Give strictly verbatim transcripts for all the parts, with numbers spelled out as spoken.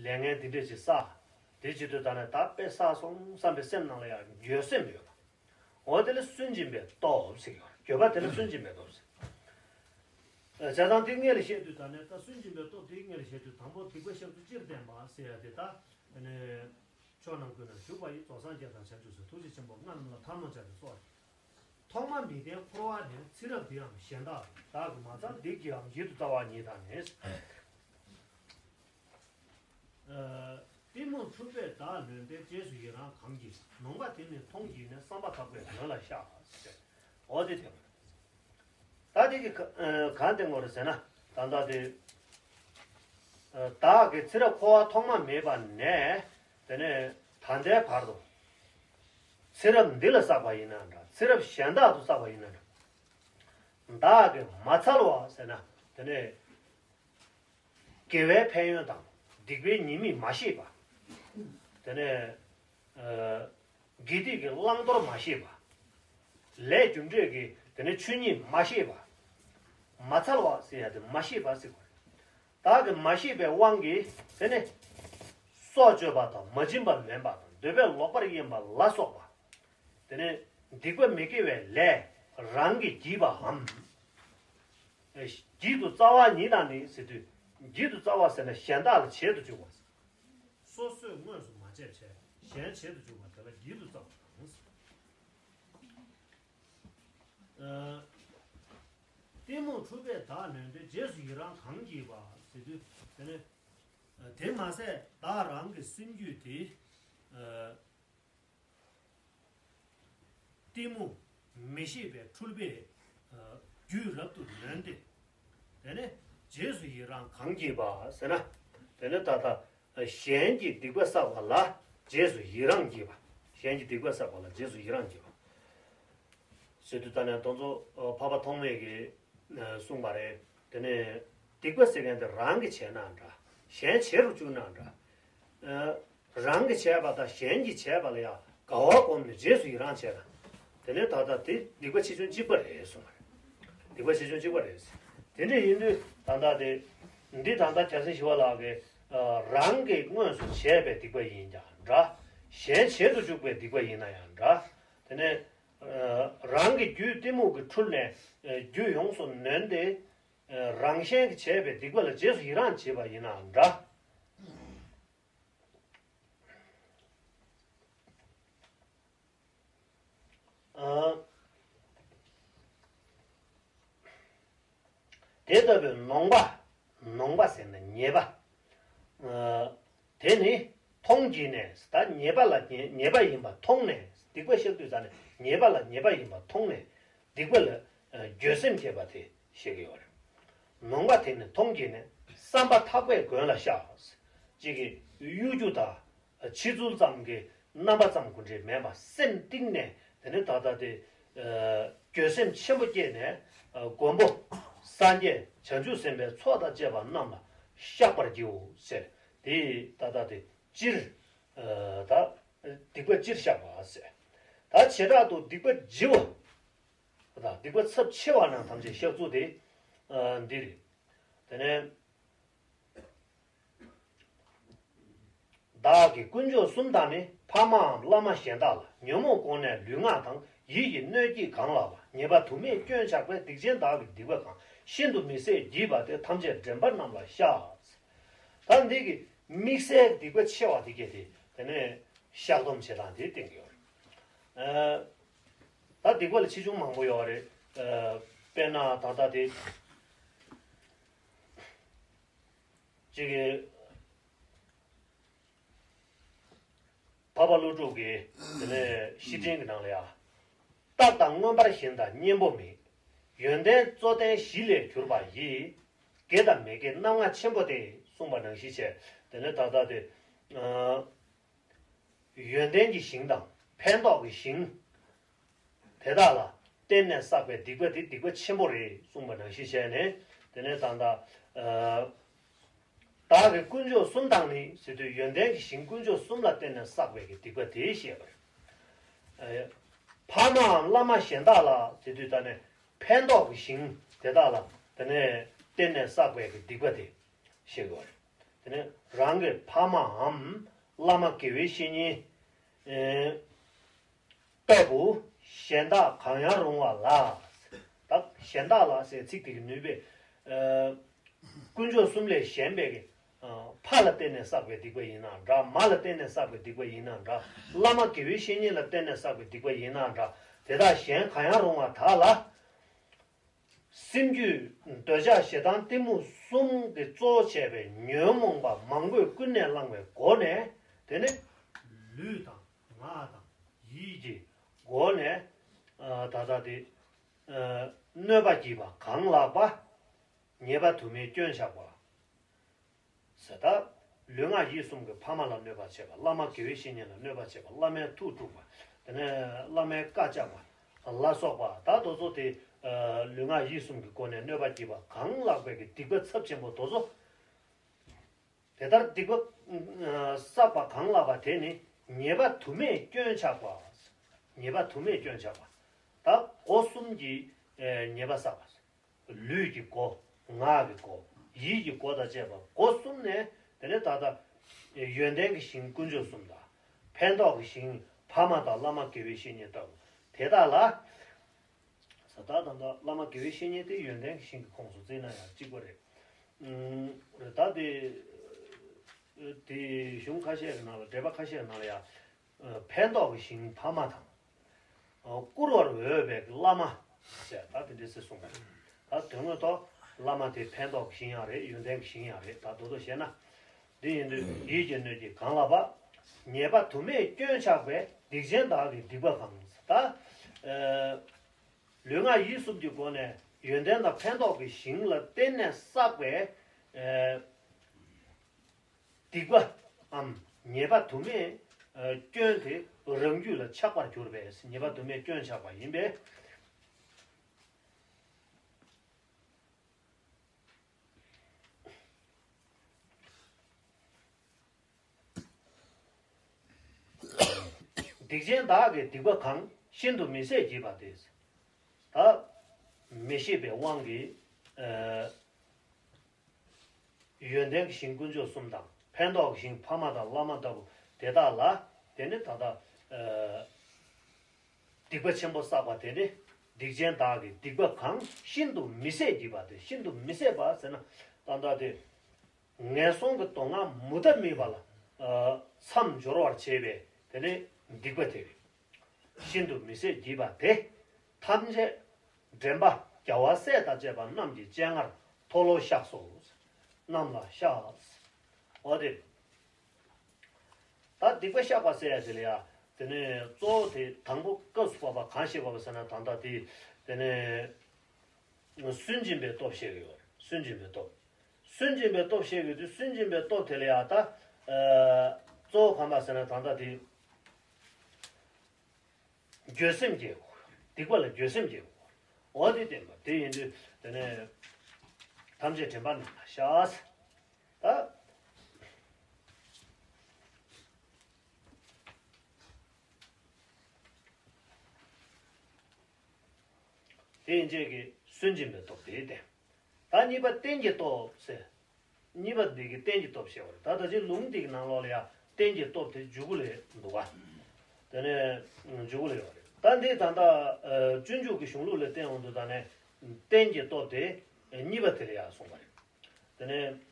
ལས་ངན་འདི་འདྲས་ཅིག་བསགས། དེ་བྱེད་དུས་ད་ནས་ད་དཔེ་བསགས་སོང་བསམ་པའི་སེམས་ནང་ལ་ཡང་འགྱོད་སེམས་ཡོད་པ། འོ་དེ་ལ་སུན་འབྱིན་པའི་སྟོབས་ཟེར་གྱི་ཡོད་རེད། འགྱོད་པ་དེ་ལ་སུན་འབྱིན་པའི་སྟོབས་ཟེར། བྱས་ཙང་དེ་སྔོན་ལ་བཤད་དུས་ད་ནས་ད་སུན་འབྱིན་པའི་སྟོབས་དེ་སྔོན་ལ་བཤད་དུས་དང་པོ་སྡིག་པ་བཤགས་ཚུལ་སྤྱིར་བསྟན་པ་ཟེར་ཡ་དེ་ད་དེ་ནས་ཕྱོགས་རྣམས་ཀུན་ན་བཞུགས་པ་ཡི་རྫོགས་སངས་རྒྱས་དང་བྱང་ཆུབ་སེམས་ཐུགས་རྗེ་ཆེན་པོ་ལྔ་རྣམས་ལ་ཐལ་མོ་སྦྱར་བའི་སོགས། ཐོག་མ་མེད་པའི་འཁོར་བ་ནས། ཚེ་རབས་འདི་ཡང་གཞན་དག་ལས། བདག་གིས་མ་ཚར་སྡིག་གིས་འམ། ཡིད་དུ་བཙའ་བ་ཉིད་དང་ནི། གཏི་མུག་འཁྲུལ་པས་བདག་ནོན་ཏེ། རྗེས་སུ་ཡི་རང་གང་བགྱིས་པ། ནོངས་པ་དེ་ནི་མཐོང་བགྱིས་ནས། བསམ་པ་ཐག་པས་མགོན་ལ་བཤགས་ཟེར། འོ་དེ་དེ་མ་རེད། ད་དེ་གི་ག་གང་བསྟན་དགོས་རེད་ཟེར་ན། ད་ལྟ་དེ་བདག་གིས་ཚེ་རབས་འཁོར་བ་ཐོག་མ་མེད་པ་ནས་དེ་ནས་ད་ལྟའི་བར་དུ་ཚེ་རབས་འདི་ལ་བསགས་པ་ཡིན་ན་འདྲ། ཚེ་རབས་གཞན་དག་ཏུ་བསགས་པ་ཡིན་ན་འདྲ། བདག་གིས་མ་ཚར་བ་ཟེར་ན་དེ་ནས་དགེ་བའི་ཕན་ཡོན་དང་སྡིག་པའི་ཉེས་དམིགས་མ་ཤེས་པ། དེ་ནས་ཨ་དགེ་སྡིག་གི་བླང་དོར་མ་ཤེས་པ། ལས་རྒྱུ་འབྲས་ཀྱི་དེ་ནས་ཆོས་ཉིད་མ་ཤེས་པ། མ་ཚར་བ་ཟེར་ཡ་དེ་མ་ཤེས་པ་ཟེར་དགོས་རེད། བདག་གིས་མ་ཤེས་པའི་དབང་གིས་དེ་ནས་སྲོག་གཅོད་པ་དང་། མ་བྱིན་པ་ལེན་པ་དང་། འདོད་པས་ལོག་པར་གཡེམ་པ་ལ་སོགས་པ། དེ་ནས་སྡིག་པ་མི་དགེ་བའི་ལས་རང་གིས་བགྱིས་པའམ། ཡིད་དུ་བཙའ་བ་ཉིད་དང་ནི་ཟེར་དུས། ཡིད་དུ་བཙའ་བ་ཟེར་ན་གཞན་དག་ལ་བྱེད་དུ་འཇུག་པ། སོ་སོས་དངོས་སུ་མ་བྱས་བྱས་གཞན་བྱེད་དུ་འཇུག་པ་དེ་ལ་ཡིད་དུ་བཙའ་བ་དང་། ཨ་གཏི་མུག་འཁྲུལ་པས་བདག་ནོན་ཏེ། རྗེས་སུ་ཡི་རང་གང་བགྱིས་པ་ཟེར་དུས་དེ་ནི། དེ་མ་ཟད་བདག་རང་གི་སེམས་རྒྱུད་དེ། ཨ་གཏི་མུག་མི་ཤེས་པའི་འཁྲུལ་པས་རྒྱུད་རབ་ཏུ་ནོན་ཏེ། དེ་ནས་རྗེས་སུ་ཡི་རང་གང་བགྱིས་པ་ཟེར་ན། དེ་ནས་ད་ལྟ་གཞན་གྱིས་སྡིག་པ་བསགས་པ་ལ་རྗེས་སུ་ཡི་རང་བགྱིས་པ། གཞན་གྱིས་སྡིག་པ་བསགས་པ་ལ་རྗེས་སུ་ཡི་རང་བགྱིས་པ། ཟེར་དུས་ད་ནས་དེ་ཚོ་འཕགས་པ་ཐོགས་མེད་ཀྱིས་གསུངས་པ་རེད། དེ་ནས་སྡིག་པ་ཟེར་མཁན་དེ་རང་གིས་བྱས་ན་འདྲ། གཞན་བྱེད་དུ་བཅུག་ན་འདྲ། རང་གིས་བྱས་པ་དང་གཞན་གྱིས་བྱས་པ་ལ་ཡང་དགའ་བ་བསྒོམས་ནས་རྗེས་སུ་ཡི་རང་བྱས་ན། དེ་ནས་ད་ལྟ་དེ་སྡིག་པ་ཆེ་ཆུང་གཅིག་པ་རེད་གསུངས་པ་རེད། སྡིག་པ་ཆེ་ཆུང་གཅིག་པ་རེད། དེ་འདྲ་ཡིན་དུས་ད་ལྟ་དེ་འདི་ད་ལྟ་རྒྱལ་སྲས་ཞི་བ་ལྷ་གིས་རང་གིས་དངོས་སུ་བྱས་པའི་སྡིག་པ་ཡིན་ཀྱང་འདྲ། གཞན་བྱེད་དུ་བཅུག་པའི་སྡིག་པ་ཡིན་ན་ཡང་འདྲ། དེ་ནས་རང་གི་རྒྱུད་གཏི་མུག་གི་འཁྲུལ་ནས་རྒྱུད་ཡོངས་སུ་ནོན་ཏེ། རང་གཞན་གྱིས་བྱས་པའི་སྡིག་པ་ལ་རྗེས་སུ་ཡི་རང་བྱེད་པ་ཡིན་ནའང་འདྲ། དེ་ལྟ་བུའི་ནོངས་པ། ནོངས་པ་ཟེར་ན་ཉེས་པ། དེ་ནི་མཐོང་བགྱིས་ནས། ད་ཉེས་པ་ལ་ཉེས་ཉེས་པ་ཡིན་པ་མཐོང་ནས། སྡིག་པ་བཤགས་དུས་ཙམ་ནས་ཉེས་པ་ལ་ཉེས་པ་ཡིན་པ་མཐོང་ནས། སྡིག་པ་ལ་འགྱོད་སེམས་སྐྱེས་པ་དེ་བཤད་ཀྱི་ཡོད་རེད། ནོངས་པ་དེ་ནི་མཐོང་བགྱིས་ནས། བསམ་པ་ཐག་པས་མགོན་ལ་བཤགས། གཅིག་གིས་གཡོ་སྒྱུ་དང་། ཕྱི་ཚུལ་ཙམ་གྱི་རྣམ་པ་ཙམ་གྱི་འདྲེས་མེད་པ། སེམས་གཏིང་ནས་དེ་ནི་ད་ལྟ་དེ་འགྱོད་སེམས་ཆེན་པོ་སྐྱེས་ནས། མགོན་པོ་སངས་རྒྱས་བྱང་ཆུབ་སེམས་དཔའི་ཚོགས་དང་བཅས་པ་རྣམས་ལ་བཤགས་པར་བགྱིའོ་ཟེར། དེ་ད་ལྟ་དེ་སྤྱིར་ད་སྡིག་པ་སྤྱིར་བཤགས་པ་ཟེར། ད་བྱེ་བྲག་ཏུ་སྡིག་པ་ལྗི་བ་དང་སྡིག་པ་ཚབས་ཆེ་བ་རྣམས་ཐམས་ཅད་བཤགས་ཚུལ་དེ་འདི་རེད། དེ་ནས། བདག་གིས་དཀོན་མཆོག་གསུམ་དང་ནི། ཕ་མའམ་བླ་མ་གཞན་དག་ལ། ཉོན་མོངས་ཀུན་ནས་ལུས་ངག་དང་། ཡིད་ཀྱི་གནོད་བགྱིས་གང་ལགས་པ། ཉེས་པ་དུ་མས་སྐྱོན་ཆགས་པའི། སྡིག་ཅན་བདག་གི་སྡིག་པ་གང་། ཤིན་ཏུ་མི་བཟད་བགྱིས་པ་དེ། ཐམས་ཅད་འདྲེན་པ་རྣམས་ལ་བཤགས། ད་འདི་གི་དམིགས་བསལ་སྡིག་པ་ཆེ་བ་དེ་གས་དེ་དེ་ནས་བཤགས་སྡོམ་བྱེད་སྟངས་དེ་བསྟན་གྱི་ཡོད་རེད། ད་སྡིག་པ་ལ་ཆེ་ཆུང་མང་པོ་ཡོད་རེད། དཔེར་ན་ད་ལྟ་དེ་གཅིག་གི་འཕགས་པ་ཀླུ་སྒྲུབ་ཀྱི་དེ་ནས་བཤེས་སྤྲིང་གི་ནང་ལ་ཡ། རྟག་དང་མངོན་པར་ཞེན་དང་གཉེན་པོ་མེད། ཡོན་ཏན་གཙོ་བསྟན་བཞི་ལས་གྱུར་པ་ཡི། དགེ་དང་མི་དགེ་རྣམ་ལྔ་ཆེན་པོ་སྟེ། གསུངས་པ་ནང་བཞིན་བྱས། དེ་ནས་ད་ལྟ་དེ། ཡོན་ཏན་གྱི་ཞིང་དང་ཕན་འདོགས་ཀྱི་ཞིང་། དེ་དག་ལ་བརྟེན་ནས་བསགས་པའི་སྡིག་པ་དེ་སྡིག་པ་ཆེན་པོ་རེད་གསུངས་པ་ནང་བཞིན་བྱས་ནས། དེ་ནས་ད་ལྟ། བདག་གིས་དཀོན་མཆོག་གསུམ་དང་ནི་ཟེར་དུས་ཡོན་ཏན་གྱི་ཞིང་དཀོན་མཆོག་གསུམ་ལ་བརྟེན་ནས་བསགས་པའི་གི་སྡིག་པ་དེ་བཤད་པ་རེད། ཕ་མའམ་བླ་མ་གཞན་དག་ལ་ཟེར་དུས་ད་ནས་ཕན་འདོགས་ཀྱི་ཞིང་དེ་དག་ལ་དེ་ནས་བརྟེན་ནས་བསགས་པའི་གི་སྡིག་པ་དེ་བཤད་དགོས་རེད། དེ་ནས་རང་གི་ཕ་མའམ་བླ་མ་དགེ་བའི་བཤེས་གཉེན། ཨེ། ལྟ་བུ་གཞན་དག་གང་ཡང་རུང་བ་ལ། ད་གཞན་དག་ལ་ཟེར་ཚིག་དེ་གི་ནུས་པས། ཨ། དཀོན་མཆོག་གསུམ་ལས་གཞན་པའི་གི། ཨ། ཕ་ལ་བརྟེན་ནས་བསགས་པའི་སྡིག་པ་ཡིན་ན་འདྲ། མ་ལ་བརྟེན་ནས་བསགས་པའི་སྡིག་པ་ཡིན་ན་འདྲ། བླ་མ་དགེ་བའི་བཤེས་གཉེན་ལ་བརྟེན་ནས་བསགས་པའི་སྡིག་པ་ཡིན་ན་འདྲ། དེ་དག་གཞན་གང་ཡང་རུང་བ་དག་ལ། སེམས་རྒྱུད་འདོད་ཆགས་ཞེ་སྡང་གཏི་མུག་གསུམ་གྱིས་གཙོ་བྱས་པའི་ཉོན་མོངས་པ་མང་པོས་ཀུན་ནས་བསླངས་པའི་སྒོ་ནས། དེ་ནི་ལུས་དང་ངག་དང་ཡིད་ཀྱི་སྒོ་ནས། ཨ། ད་ལྟ་དེ། ཨ། གནོད་པ་བགྱིས་པ་གང་ལགས་པ། ཉེས་པ་དུ་མའི་སྐྱོན་བཤགས་པ། ཟེར། ད་ལུས་ངག་ཡིད་གསུམ་གྱི་ཕ་མ་ལ་གནོད་པ་བྱེད་པ། བླ་མ་དགེ་བའི་བཤེས་གཉེན་ལ་གནོད་པ་བྱེད་པ། བླ་མའི་ཐུགས་དཀྲུགས་པ། དེ་ནས་བླ་མའི་བཀའ་བཅག་པ་ལ་སོགས་པ། ད་དེ་ཚོ་དེ། ཨ། ལུས་ངག་ཡིད་གསུམ་གྱི་སྒོ་ནས་གནོད་པ་བགྱིས་པ་གང་ལགས་པའི་གི་སྡིག་པ་ཚབས་ཆེན་པོ་དེ་ཚོ། དེ་ལྟར་སྡིག་པ། ཨ། བསགས་པ་གང་ལགས་པ་དེ་ནི་ཉེས་པ་དུ་མས་སྐྱོན་བཤགས་པ། ཉེས་པ་དུ་མས་སྐྱོན་བཤགས་པ། ད་སྒོ་གསུམ་གྱིས། ཨེ། ཉེས་པ་བསགས་པ། ལུས་ཀྱི་སྒོ། ངག་གི་སྒོ། ཡིད་ཀྱི་སྒོ་དང་བཅས་པ་སྒོ་གསུམ་ནས། དེ་ནས་ད་ལྟ་ཡོན་ཏན་གྱི་ཞིང་དཀོན་མཆོག་གསུམ་དང་། ཕན་འདོགས་ཀྱི་ཞིང་ཕ་མ་དང་བླ་མ་དགེ་བའི་བཤེས་གཉེན་ལྟ་བུ་དེ་དག་ལ། ས་ད་ད་ལྟ་བླ་མ་དགེ་བའི་བཤེས་གཉེན་དེ་ཡོན་ཏན་གྱི་ཞིང་གི་ཁོངས་སུ་བརྩིས་ན་ཡང་གཅིག་པ་རེད། ཨུམ། རེད། ད་དེ། དེ་གཞུང་ཁ་ཤས་ཀྱི་ནང་ལ། འགྲེལ་པ་ཁ་ཤས་ཀྱི་ནང་ལ་ཡང་། ཕན་འདོགས་ཀྱི་ཞིང་ཕ་མ་དང་། བཀུར་བར་འོས་པའི་བླ་མ་ཟེར། ད་དེ་འདྲ་ཟེར་གསུངས་པ་རེད། ད་དོན་དངོས་ཐོག་བླ་མ་དེ་ཕན་འདོགས་ཀྱི་ཞིང་ཡང་རེད། ཡོན་ཏན་གྱི་ཞིང་ཡང་རེད། ད་མདོར་བསྡུས་བཤད་ན། འདི་ཡིན་དུས་ཡིད་ཀྱི་སྣོད་ཀྱི་གང་ལགས་པ། ཉེས་པ་དུ་མས་སྐྱོན་བཤགས་པའི། སྡིག་ཅན་བདག་གི་སྡིག་པ་གང་། ད། ཨ། ལུས་ངག་ཡིད་གསུམ་གྱི་སྒོ་ནས་ཡོན་ཏན་དང་ཕན་འདོགས་ཀྱི་ཞིང་ལ་བརྟེན་ནས་བསགས་པའི། ཨ། སྡིག་པའམ་ཉེས་པ་དུ་མས། ཨ། སྐྱོན་དེ་རང་རྒྱུད་ལ་ཆགས་པར་གྱུར་པས། ཉེས་པ་དུ་མས་སྐྱོན་བཤགས་པ་ཡིན་པས། སྡིག་ཅན་བདག་གི་སྡིག་པ་གང་། ཤིན་ཏུ་མི་བཟད་བགྱིས་པ་དེ། ད་མི་ཤེས་པའི་དབང་གིས། ཨ། ཡོན་ཏན་གྱི་ཞིང་དཀོན་མཆོག་གསུམ་དང་། ཕན་འདོགས་ཀྱི་ཞིང་ཕ་མ་དང་བླ་མ་ལྟ་བུ་དེ་དག་ལ། དེ་ནི་ད་ལྟ། ཨ། སྡིག་པ་ཆེན་པོ་བསགས་པ་དེ་ནི། སྡིག་ཅན་བདག་གི་སྡིག་པ་གང་། ཤིན་ཏུ་མི་བཟད་བགྱིས་པ་དེ། ཤིན་ཏུ་མི་བཟད་པ་ཟེར་ན་ད་ལྟ་དེ། ངན་སོང་གི་སྡུག་བསྔལ་མུ་མཐའ་མེད་པ་ལ། ཨ། མཚམས་སྦྱོར་བར་བྱེད་པའི་དེ་ནི་སྡིག་པ་དེ་རེད། ཤིན་ཏུ་མི་བཟད་བགྱིས་པ་དེ། ཐམས་ཅད་འདྲེན་པ་རྒྱལ་བ་སྲས་དང་བཅས་པ་རྣམས་ཀྱི་སྤྱན་སྔར་མཐོལ་ལོ་བཤགས་སོ། རྣམས་ལ་བཤགས། འོ་དེ། ད་སྡིག་པ་བཤགས་པ་ཟེར་ཡ་དེ་ལ་ཡ། དེ་ནས་གཙོ་བོ་དེ་དང་པོ་སྐབས་སུ་བབ་པ་གང་ཞིག་བབ་པ་ཟེར་ན། ད་ལྟ་དེ། དེ་ནས་སུན་འབྱིན་པའི་སྟོབས་བཤད་ཀྱི་ཡོད་རེད། སུན་འབྱིན་པའི་སྟོབས། སུན་འབྱིན་པའི་སྟོབས་བཤད་ཀྱི་དུས། སུན་འབྱིན་པའི་སྟོབས་དེ་ལ་ཡ་ད། ཨ། གཙོ་བོ་གང་པ་ཟེར་ན། ད་ལྟ་དེ། འགྱོད་སེམས་སྐྱེ་དགོས། སྡིག་པ་ལ་འགྱོད་སེམས་སྐྱེ་དགོས། འོ་དེ་བསྟན་པ་དེ་ཡིན་དུས། དེ་ནས་ཐམས་ཅད་འདྲེན་པ་རྣམས་ལ་བཤགས། ད། དེ་ཡིན་ཅེས་ཀྱི་སུན་འབྱིན་པའི་སྟོབས་དེ་བསྟན། ད་གཉིས་པ་རྟེན་གྱི་སྟོབས་ཟེར། གཉིས་པ་འདི་གི་རྟེན་གྱི་སྟོབས་བཤད་པ་རེད། ད་ད་ཅི་ལུང་འདི་གི་ནང་ལོགས་ལ་ཡང་རྟེན་གྱི་སྟོབས་དེ་འཇུག་གི་ལས་འདུག་ག་དེ་ནས་འཇུག་གི་ལས་ཡོད་རེད། ད་འདི་ད་ལྟ་སྤྱོད་འཇུག་གི་གཞུང་ལུགས་ལ་བརྟེན་འོང་དུས། ད་ནས་རྟེན་གྱི་སྟོབས་དེ་གཉིས་པ་དེ་ལ་ཡང་གསུངས་པ་རེད། དེ་ནས།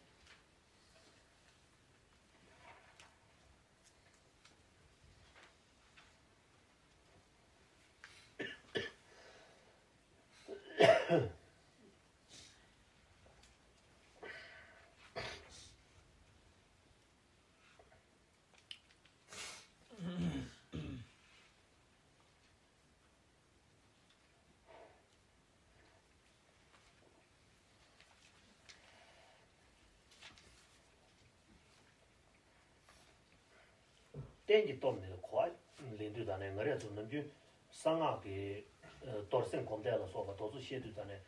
རྟེན་གྱི་སྟོབས་འདི་ལ་གོ་བ་ལེན་དུས། ད་ནས་ང་རས་ཚོ་ནམ་རྒྱུན་གསང་སྔགས་ཀྱི་རྡོར་སེམས་སྒོམ་བཟླས་ལ་སོགས་པ་དེ་ཚོ་བཤད་དུས། ད་ནས་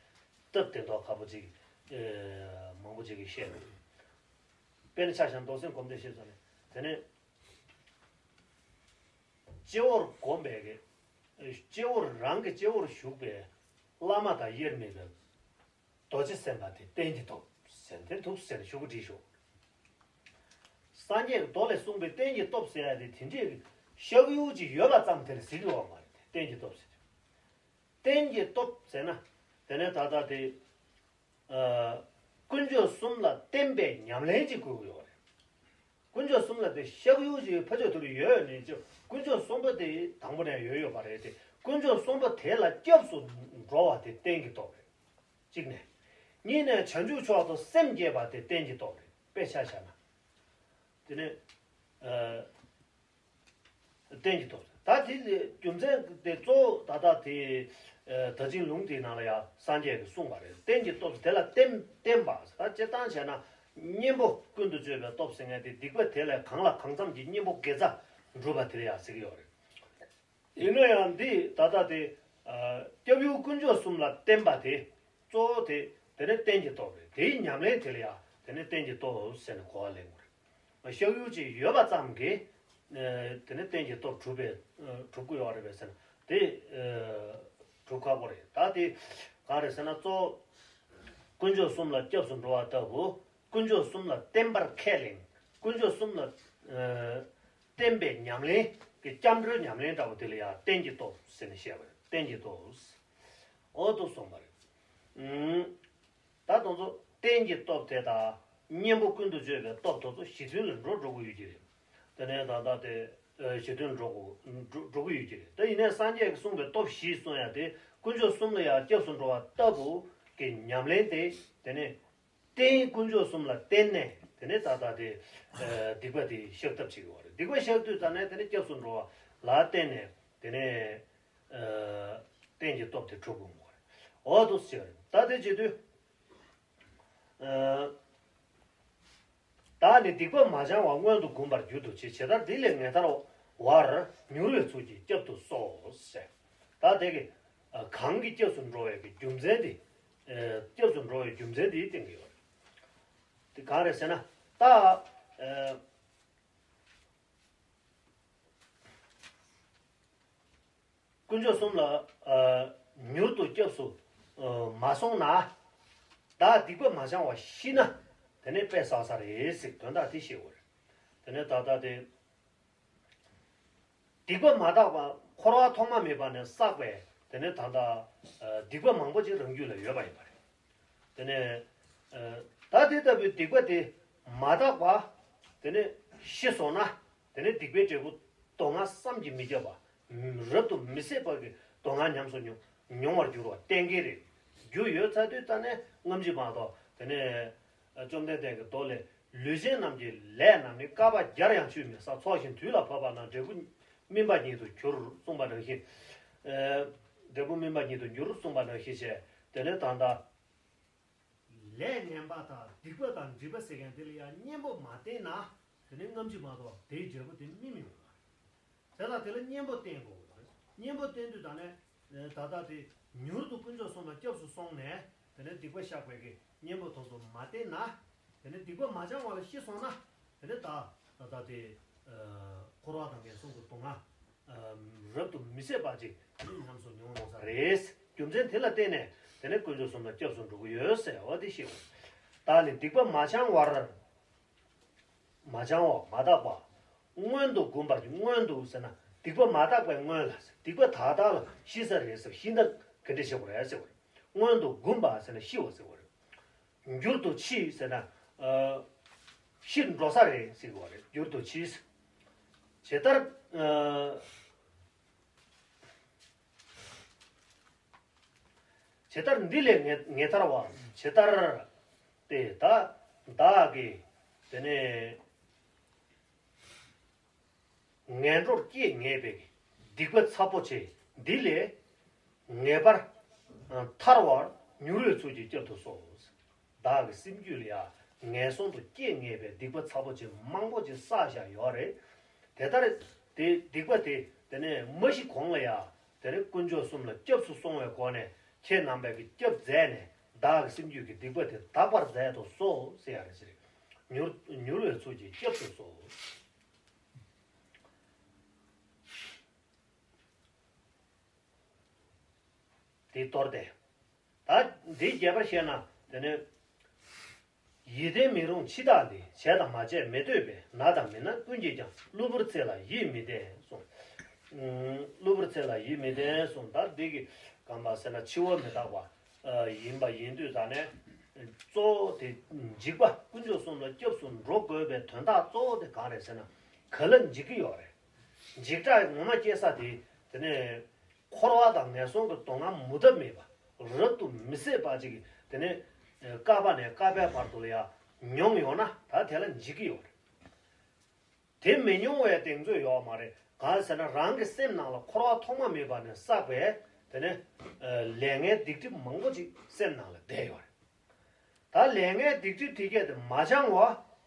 སྟབས་བདེ་མདོག་ཁ་པོ་ཅིག་མང་པོ་ཅིག་གིས་བཤད་འདུག་དཔེར་ན་ཆ་བཞག་ན་རྡོར་སེམས་སྒོམ་བཟླས་བཤད་ཙང་ནས། དེ་ནས་སྤྱི་བོར་བསྒོམས་པའི་གི། སྤྱི་བོར། རང་གི་སྤྱི་བོར་བཞུགས་པའི་བླ་མ་དང་དབྱེར་མེད་པའི་རྡོ་རྗེ་སེམས་དཔའ་དེ་རྟེན་གྱི་སྟོབས་ཟེར་ནས། དེ་འདུག་ཟེར་ནས་ཞུ་གི་བྲིས་ཤོག་སངས་རྒྱས་ཀྱི་མདོ་ལས་གསུངས་པའི་རྟེན་གྱི་སྟོབས་ཟེར་ཡ་དེ་དེ་འདྲའི་ཤག་ཡུག་ཅིག་ཡོད་པ་ཙམ་དེ་ལ་ཟེར་གྱི་ཡོད་མ་རེད། རྟེན་གྱི་སྟོབས་ཟེར། རྟེན་གྱི་སྟོབས་ཟེར་ན། དེ་ནས་ད་ལྟ་དེ། ཨ། དཀོན་མཆོག་གསུམ་ལ་བརྟེན་པའི་ཉམས་ལེན་ཅིག་དགོས་ཀྱི་ཡོད་རེད། དཀོན་མཆོག་གསུམ་ལ་དེ་ཤག་ཡུག་ཅིག་ཕར་ཕྱོགས་དེ་རུ་ཡོད་ནས་ཅིག་དཀོན་མཆོག་གསུམ་པོ་དེ་དང་པོ་ནས་ཡོད་ཡོད་པ་རེད་དེ། དཀོན་མཆོག་གསུམ་པོ་དེ་ལ་སྐྱབས་སུ་འགྲོ་བ་དེ་རྟེན་གྱི་སྟོབས་རེད། གཅིག་ནས། གཉིས་ནས་བྱང་ཆུབ་མཆོག་ཏུ་སེམས་བསྐྱེད་པ་དེ་རྟེན་གྱི་སྟོབས་རེད། དཔེ་ཆ་བཞག་ན། དེ་ནས། ཨ། རྟེན་གྱི་སྟོབས། ད་དེ་རྒྱུ་མཚན་དེ་གཙོ་བོ་ད་ལྟ་དེ། ཨ། ད་ཅིང་ལུང་དེའི་ནང་ལ་ཡང་སངས་རྒྱས་ཀྱིས་གསུངས་པ་རེད། རྟེན་གྱི་སྟོབས་དེ་ལ་བརྟེན་བརྟེན་པ། ད་སྤྱིར་བཏང་བྱས་ན་གཉེན་པོ་ཀུན་ཏུ་སྤྱོད་པའི་སྟོབས་ཟེར་མཁན་དེ་སྡིག་པ་དེ་ལས་གང་ལ་གང་འཚམ་གྱི་གཉེན་པོ་དགེ་རྩ་སྒྲུབ་པ་དེ་ལ་ཡང་ཟེར་གྱི་ཡོད་རེད། ཡིན་ན་ཡང་འདི་ད་ལྟ་དེ། ཨ། སྐྱབས་ཡུལ་དཀོན་མཆོག་གསུམ་ལ་བརྟེན་པ་དེ་གཙོ་བོ་དེ་དེ་ནི་རྟེན་གྱི་སྟོབས་རེད། དེའི་ཉམས་ལེན་དེ་ལ་ཡང་དེ་ནི་རྟེན་གྱི་སྟོབས་ཟེར་ནས་གོ་བ་ལེན་དགོས་རེད། ཤག་ཡུག་ཅིག་ཡོད་པ་ཙམ་གྱིས། ཨ། དེ་ནི་རྟེན་གྱི་སྟོབས་གྲུབ་པའི། ཨ། གྲུབ་ཀྱི་ཡོད་རེད་པས་ཟེར་ན་དེ། ཨ། གྲུབ་ཁག་པོ་རེད། ད་དེ་གང་རེད་ཟེར་ན། གཙོ་བོ་དཀོན་མཆོག་གསུམ་ལ་སྐྱབས་སུ་འགྲོ་བ་ལྟ་བུ། དཀོན་མཆོག་གསུམ་ལ་བརྟེན་པར་ཁས་ལེན། དཀོན་མཆོག་གསུམ་ལ། ཨ། བརྟེན་པའི་ཉམས་ལེན་གྱི་སྐྱབས་འགྲོའི་ཉམས་ལེན་འདྲ་བོ་དེ་ལ་ཡང་རྟེན་གྱི་སྟོབས་ཟེར་ནས་བཤད་པ་རེད། རྟེན་གྱི་སྟོབས། འོ་དུ་གསུངས་པ་རེད། ཨུམ། ད་དེ་ཚོ་རྟེན་གྱི་སྟོབས་དེ་དང་གཉེན་པོ་ཀུན་ཏུ་སྤྱོད་པའི་སྟོབས་དེ་ཚོ་གཞི་མཐུན་ལ་འགྲོ་འགྲོ་གི་ཡོད་ཀྱི་རེད། དེ་ནས་ད་ལྟ་དེ། ཨ། གཞི་མཐུན་འགྲོ་གི་འགྲོ་འགྲོ་གི་ཡོད་ཀྱི་རེད། ད་ཡིན་ནའི་སངས་རྒྱས་ཀྱིས་གསུངས་པའི་སྟོབས་བཞི་གསུང་ཡ་དེ་དཀོན་མཆོག་གསུམ་ལ་ཡང་སྐྱབས་སུ་འགྲོ་བ་ལྟ་བུ་གི་ཉམས་ལེན་དེ། དེ་ནས། རྟེན་དཀོན་མཆོག་གསུམ་ལ་བརྟེན་ནས་དེ་ནས་ད་ལྟ་དེ། ཨ། སྡིག་པ་དེ་བཤགས་ཐབས་བྱེད་ཀྱི་ཡོད་རེད། སྡིག་པ་བཤགས་དུས་ད་ནས་དེ་ནས་སྐྱབས་སུ་འགྲོ་བ་ལ་བརྟེན་ནས་དེ་ནས། ཨ། རྟེན་གྱི་སྟོབས་དེ་གྲུབ་དགོས་པ་རེད། འོ་དུ་ཟེར་བ་རེད། ད་དེ་བྱེད་དུས། ཨ། བདག་ནི་སྡིག་པ་མ་བྱང་བར་མངོན་དུ་བསྒོམ་པར་འགྱུར་དུ་མཆི། ཇི་ལྟར་འདི་ལས་ངེས་ཐར་བར་མྱུར་བའི་ཚུལ་གྱིས་བསྐྱབ་ཏུ་གསོལ་ཟེར། ད་དེ་གི། ཨ། གང་གིས་སྐྱབས་སུ་འགྲོ་བའི་གི་རྒྱུ་མཚན་དེ། ཨ། སྐྱབས་སུ་འགྲོ་བའི་རྒྱུ་མཚན་དེ་བསྟན་གྱི་ཡོད་རེད། དེ་གང་རེད་ཟེར་ན། ད། ཨ། དཀོན་མཆོག་གསུམ་ལ། ཨ། མྱུར་དུ་སྐྱབས་སུ། ཨ། མ་སོང་ན། བདག་སྡིག་པ་མ་བྱང་བ་ཤི་ན། དེ་ནས་དཔེ་བསགས་ས་རེད་ཟེར། དོན་དག་དེ་ཤེས་དགོས་རེད། དེ་ནས་ད་ལྟ་དེ། སྡིག་པ་མ་དག་པ། འཁོར་བ་ཐོག་མ་མེད་པ་ནས་བསགས་པའི་དེ་ནས་ད་ལྟ། ཨ། སྡིག་པ་མང་པོ་ཅིག་རང་རྒྱུད་ལ་ཡོད་པ་ཡིན་པ་རེད། དེ་ནས། ཨ། ད་དེ་ལྟ་བུའི་སྡིག་པ་དེ་མ་དག་པ། དེ་ནས་ཤི་སོང་ན། དེ་ནས་སྡིག་པའི་འབྲས་བུ་དོ་སྣང་བསམ་གྱིས་མི་ཁྱབ་པ། རབ་ཏུ་མི་བཟད་པ་གི་དོ་སྣང་ཉམས་སུ་མྱོང་མྱོང་བར་འགྱུར་བ་གཏན་འཁེལ་རེད། རྒྱུ་ཡོད་ཚར་དུས་ད་ནས་སྔ་ཕྱི་མ་གཏོགས། དེ་ནས། ཨ། བཅོམ་ལྡན་འདས་ཀྱི་མདོ་ལས། ལུས་ཅན་རྣམས་ཀྱི་ལས་རྣམས་ནི། བསྐལ་པ་བརྒྱར་ཡང་ཆུད་མི་ཟ། ཚོགས་ཤིང་དུས་ལ་བབ་པ་ན། འབྲས་བུ་སྨིན་པ་ཉིད་དུ་འགྱུར་གསུངས་པ་ནང་བཞིན། ཨ། འབྲས་བུ་སྨིན་པ་ཉིད་དུ་འགྱུར་གསུངས་པ་ནང་བཞིན་བྱས། དེ་ནས་ད་ལྟ། ལས་ངན་པ་དང་སྡིག་པ་དང་སྒྲིབ་པ་ཟེར་མཁན་དེ་ལ་ཡང་གཉེན་པོ་མ་བསྟེན་ན། དེ་ནས་སྔ་ཕྱི་མ་གཏོགས་དེའི་འབྲས་བུ་དེ་སྨིན་མི་འོང་བ་རེད། བྱས་ཙང་དེ་ལ་གཉེན་པོ་བསྟེན་དགོས་པ་རེད། གཉེན་པོ་བསྟེན་དུས་ད་ནས། ད་ལྟ་དེ་མྱུར་དུ་དཀོན་མཆོག་གསུམ་ལ་སྐྱབས་སུ་སོང་ནས། དེ་ནས་སྡིག་པ་བཤགས་པའི་གི་གཉེན་པོ་དེ་ཚོ་མ་བསྟེན་ན། དེ་ནས་སྡིག་པ་མ་བྱང་བ་ལ་ཤི་སོང་ན། དེ་ནས་ད་ད་ལྟ་དེ། ཨ། འཁོར་བ་དང་ངན་སོང་གི་སྡུག་བསྔལ། ཨ། རབ་ཏུ་མི་བཟད་པ་ཅིག་ཉམས་སུ་མྱོང་ཡོང་ས་རེད། རྒྱུ་མཚན་དེ་ལ་བརྟེན་ནས་དེ་ནས་དཀོན་མཆོག་གསུམ་ལ་སྐྱབས་སུ་འགྲོ་གི་ཡོད་ཟེར་བ་དེ་ཤེས་དགོས། བདག་ནི་སྡིག་པ་མ་བྱང་བར། མ་བྱང་བ། མ་དག་པ། མངོན་དུ་བསྒོམ་པར། མངོན་དུ་ཟེར་ན་སྡིག་པ་མ་དག་པའི་སྔོན་ལ། སྡིག་པ་ད་ལྟ་ལ་ཤི་ས་རེད་ཟེར། ཤི་ན་ག་འདྲ་བྱེད་དགོས་རེད་ཟེར་བ་རེད། མངོན་དུ་བསྒོམ་པ་ཟེར་ན་ཤི་བ་ཟེར་བ་རེད། འགྱུར་དུ་མཆི་ཟེར་ན། ཨ། ཤི་འགྲོ་ས་རེད་ཟེར་བ་རེད། འགྱུར་དུ་མཆི། ཇི་ལྟར། ཨ། ཇི་ལྟར་འདི་ལས་ངེས་ངེས་ཐར་བ། ཇི་ལྟར། དེ་ད་བདག་གིས་དེ་ནས། ངན་འགྲོར་སྐྱེས་ངེས་པའི་སྡིག་པ་ཚ་པོ་ཆེ་འདི་ལས་ངེས་པར་ཐར་བར་མྱུར་བའི་ཚུལ་གྱིས་བསྐྱབ་ཏུ་གསོལ། བདག་གི་སེམས་རྒྱུད་ལ་ཡང་ངན་སོང་དུ་སྐྱེས་ངེས་པའི་སྡིག་པ་ཚ་པོ་ཆེ་མང་པོ་ཅིག་བསགས་བཞག་ཡོད་རེད། དེ་ལྟར་དེ་སྡིག་པ་དེ་དེ་ནས་མ་ཤི་གོང་ལ་ཡང་དེ་ནས་དཀོན་མཆོག་གསུམ་ལ་སྐྱབས་སུ་སོང་བའི་སྒོ་ནས་ཁྱེད་རྣམ་པས་ཀྱི་སྐྱབས་མཛད་ནས་བདག་གི་སེམས་རྒྱུད་ཀྱི་སྡིག་པ་དེ་དག་པར་མཛད་དུ་གསོལ་ཟེར་ཡ་རེད་ཟེར། མྱུར་མྱུར་བའི་ཚུལ་གྱིས་སྐྱབས་སུ་གསོལ། དེ་གཏོར་ཏེ། ད་འདི་རྒྱས་པར་བཤད་ན་དེ་ནས། ཡིད་བརྟན་མི་རུང་འཆི་བདག་འདི། བྱས་དང་མ་བྱས་མི་ལྟོས་པས། ན་དང་མི་ན་ཀུན་གྱིས་ཀྱང་། གློ་བུར་ཚེ་ལ་ཡིད་མི་བརྟན་གསུངས། ཨུམ། གློ་བུར་ཚེ་ལ་ཡིད་མི་བརྟན་གསུངས། ད་འདི་གི་གང་པ་ཟེར་ན་འཆི་བ་མི་རྟག་པ་ཨ་ཡིན་པ་ཡིན་དུས་ད་ནས་གཙོ་བོ་དེ་འཇིགས་པ་དཀོན་མཆོག་གསུམ་ལ་སྐྱབས་སུ་འགྲོ་དགོས་པའི་དོན་དག་གཙོ་བོ་དེ་གང་རེད་ཟེར་ན། ག་ལ་འཇིགས་ཀྱི་ཡོད་རེད། འཇིགས་སྐྲག་ངོ་མ་སྐྱེ་ས་དེ་དེ་ནས་འཁོར་བ་དང་ངན་སོང་གི་སྡུག་བསྔལ་མུ་མཐའ་མེད་པ་རབ་ཏུ་མི་བཟད་པ་ཅིག་དེ་ནས་ཀ་པ་ནས་ཀ་པའི་བར་དུ་ལ་ཡང་མྱོང་ཡོང་ན་ད་དེ་ལ་འཇིགས་ཀྱི་ཡོད་རེད། དེ་མི་མྱོང་བའི་གདེང་ཚོད་ཡོད་མ་རེད། གང་ཟེར་ན་རང་གི་སེམས་ནང་ལ་འཁོར་བ་ཐོག་མ་མེད་པ་ནས་བསགས་པའི་དེ་ནས་ལས་ངན་སྡིག་སྒྲིབ་མང་པོ་ཅིག་སེམས་ནང་ལ་བསྡད་ཡོད་རེད། ད་ལས་ངན་སྡིག་སྒྲིབ་དེ་གས་དེ་མ་བྱང་བ་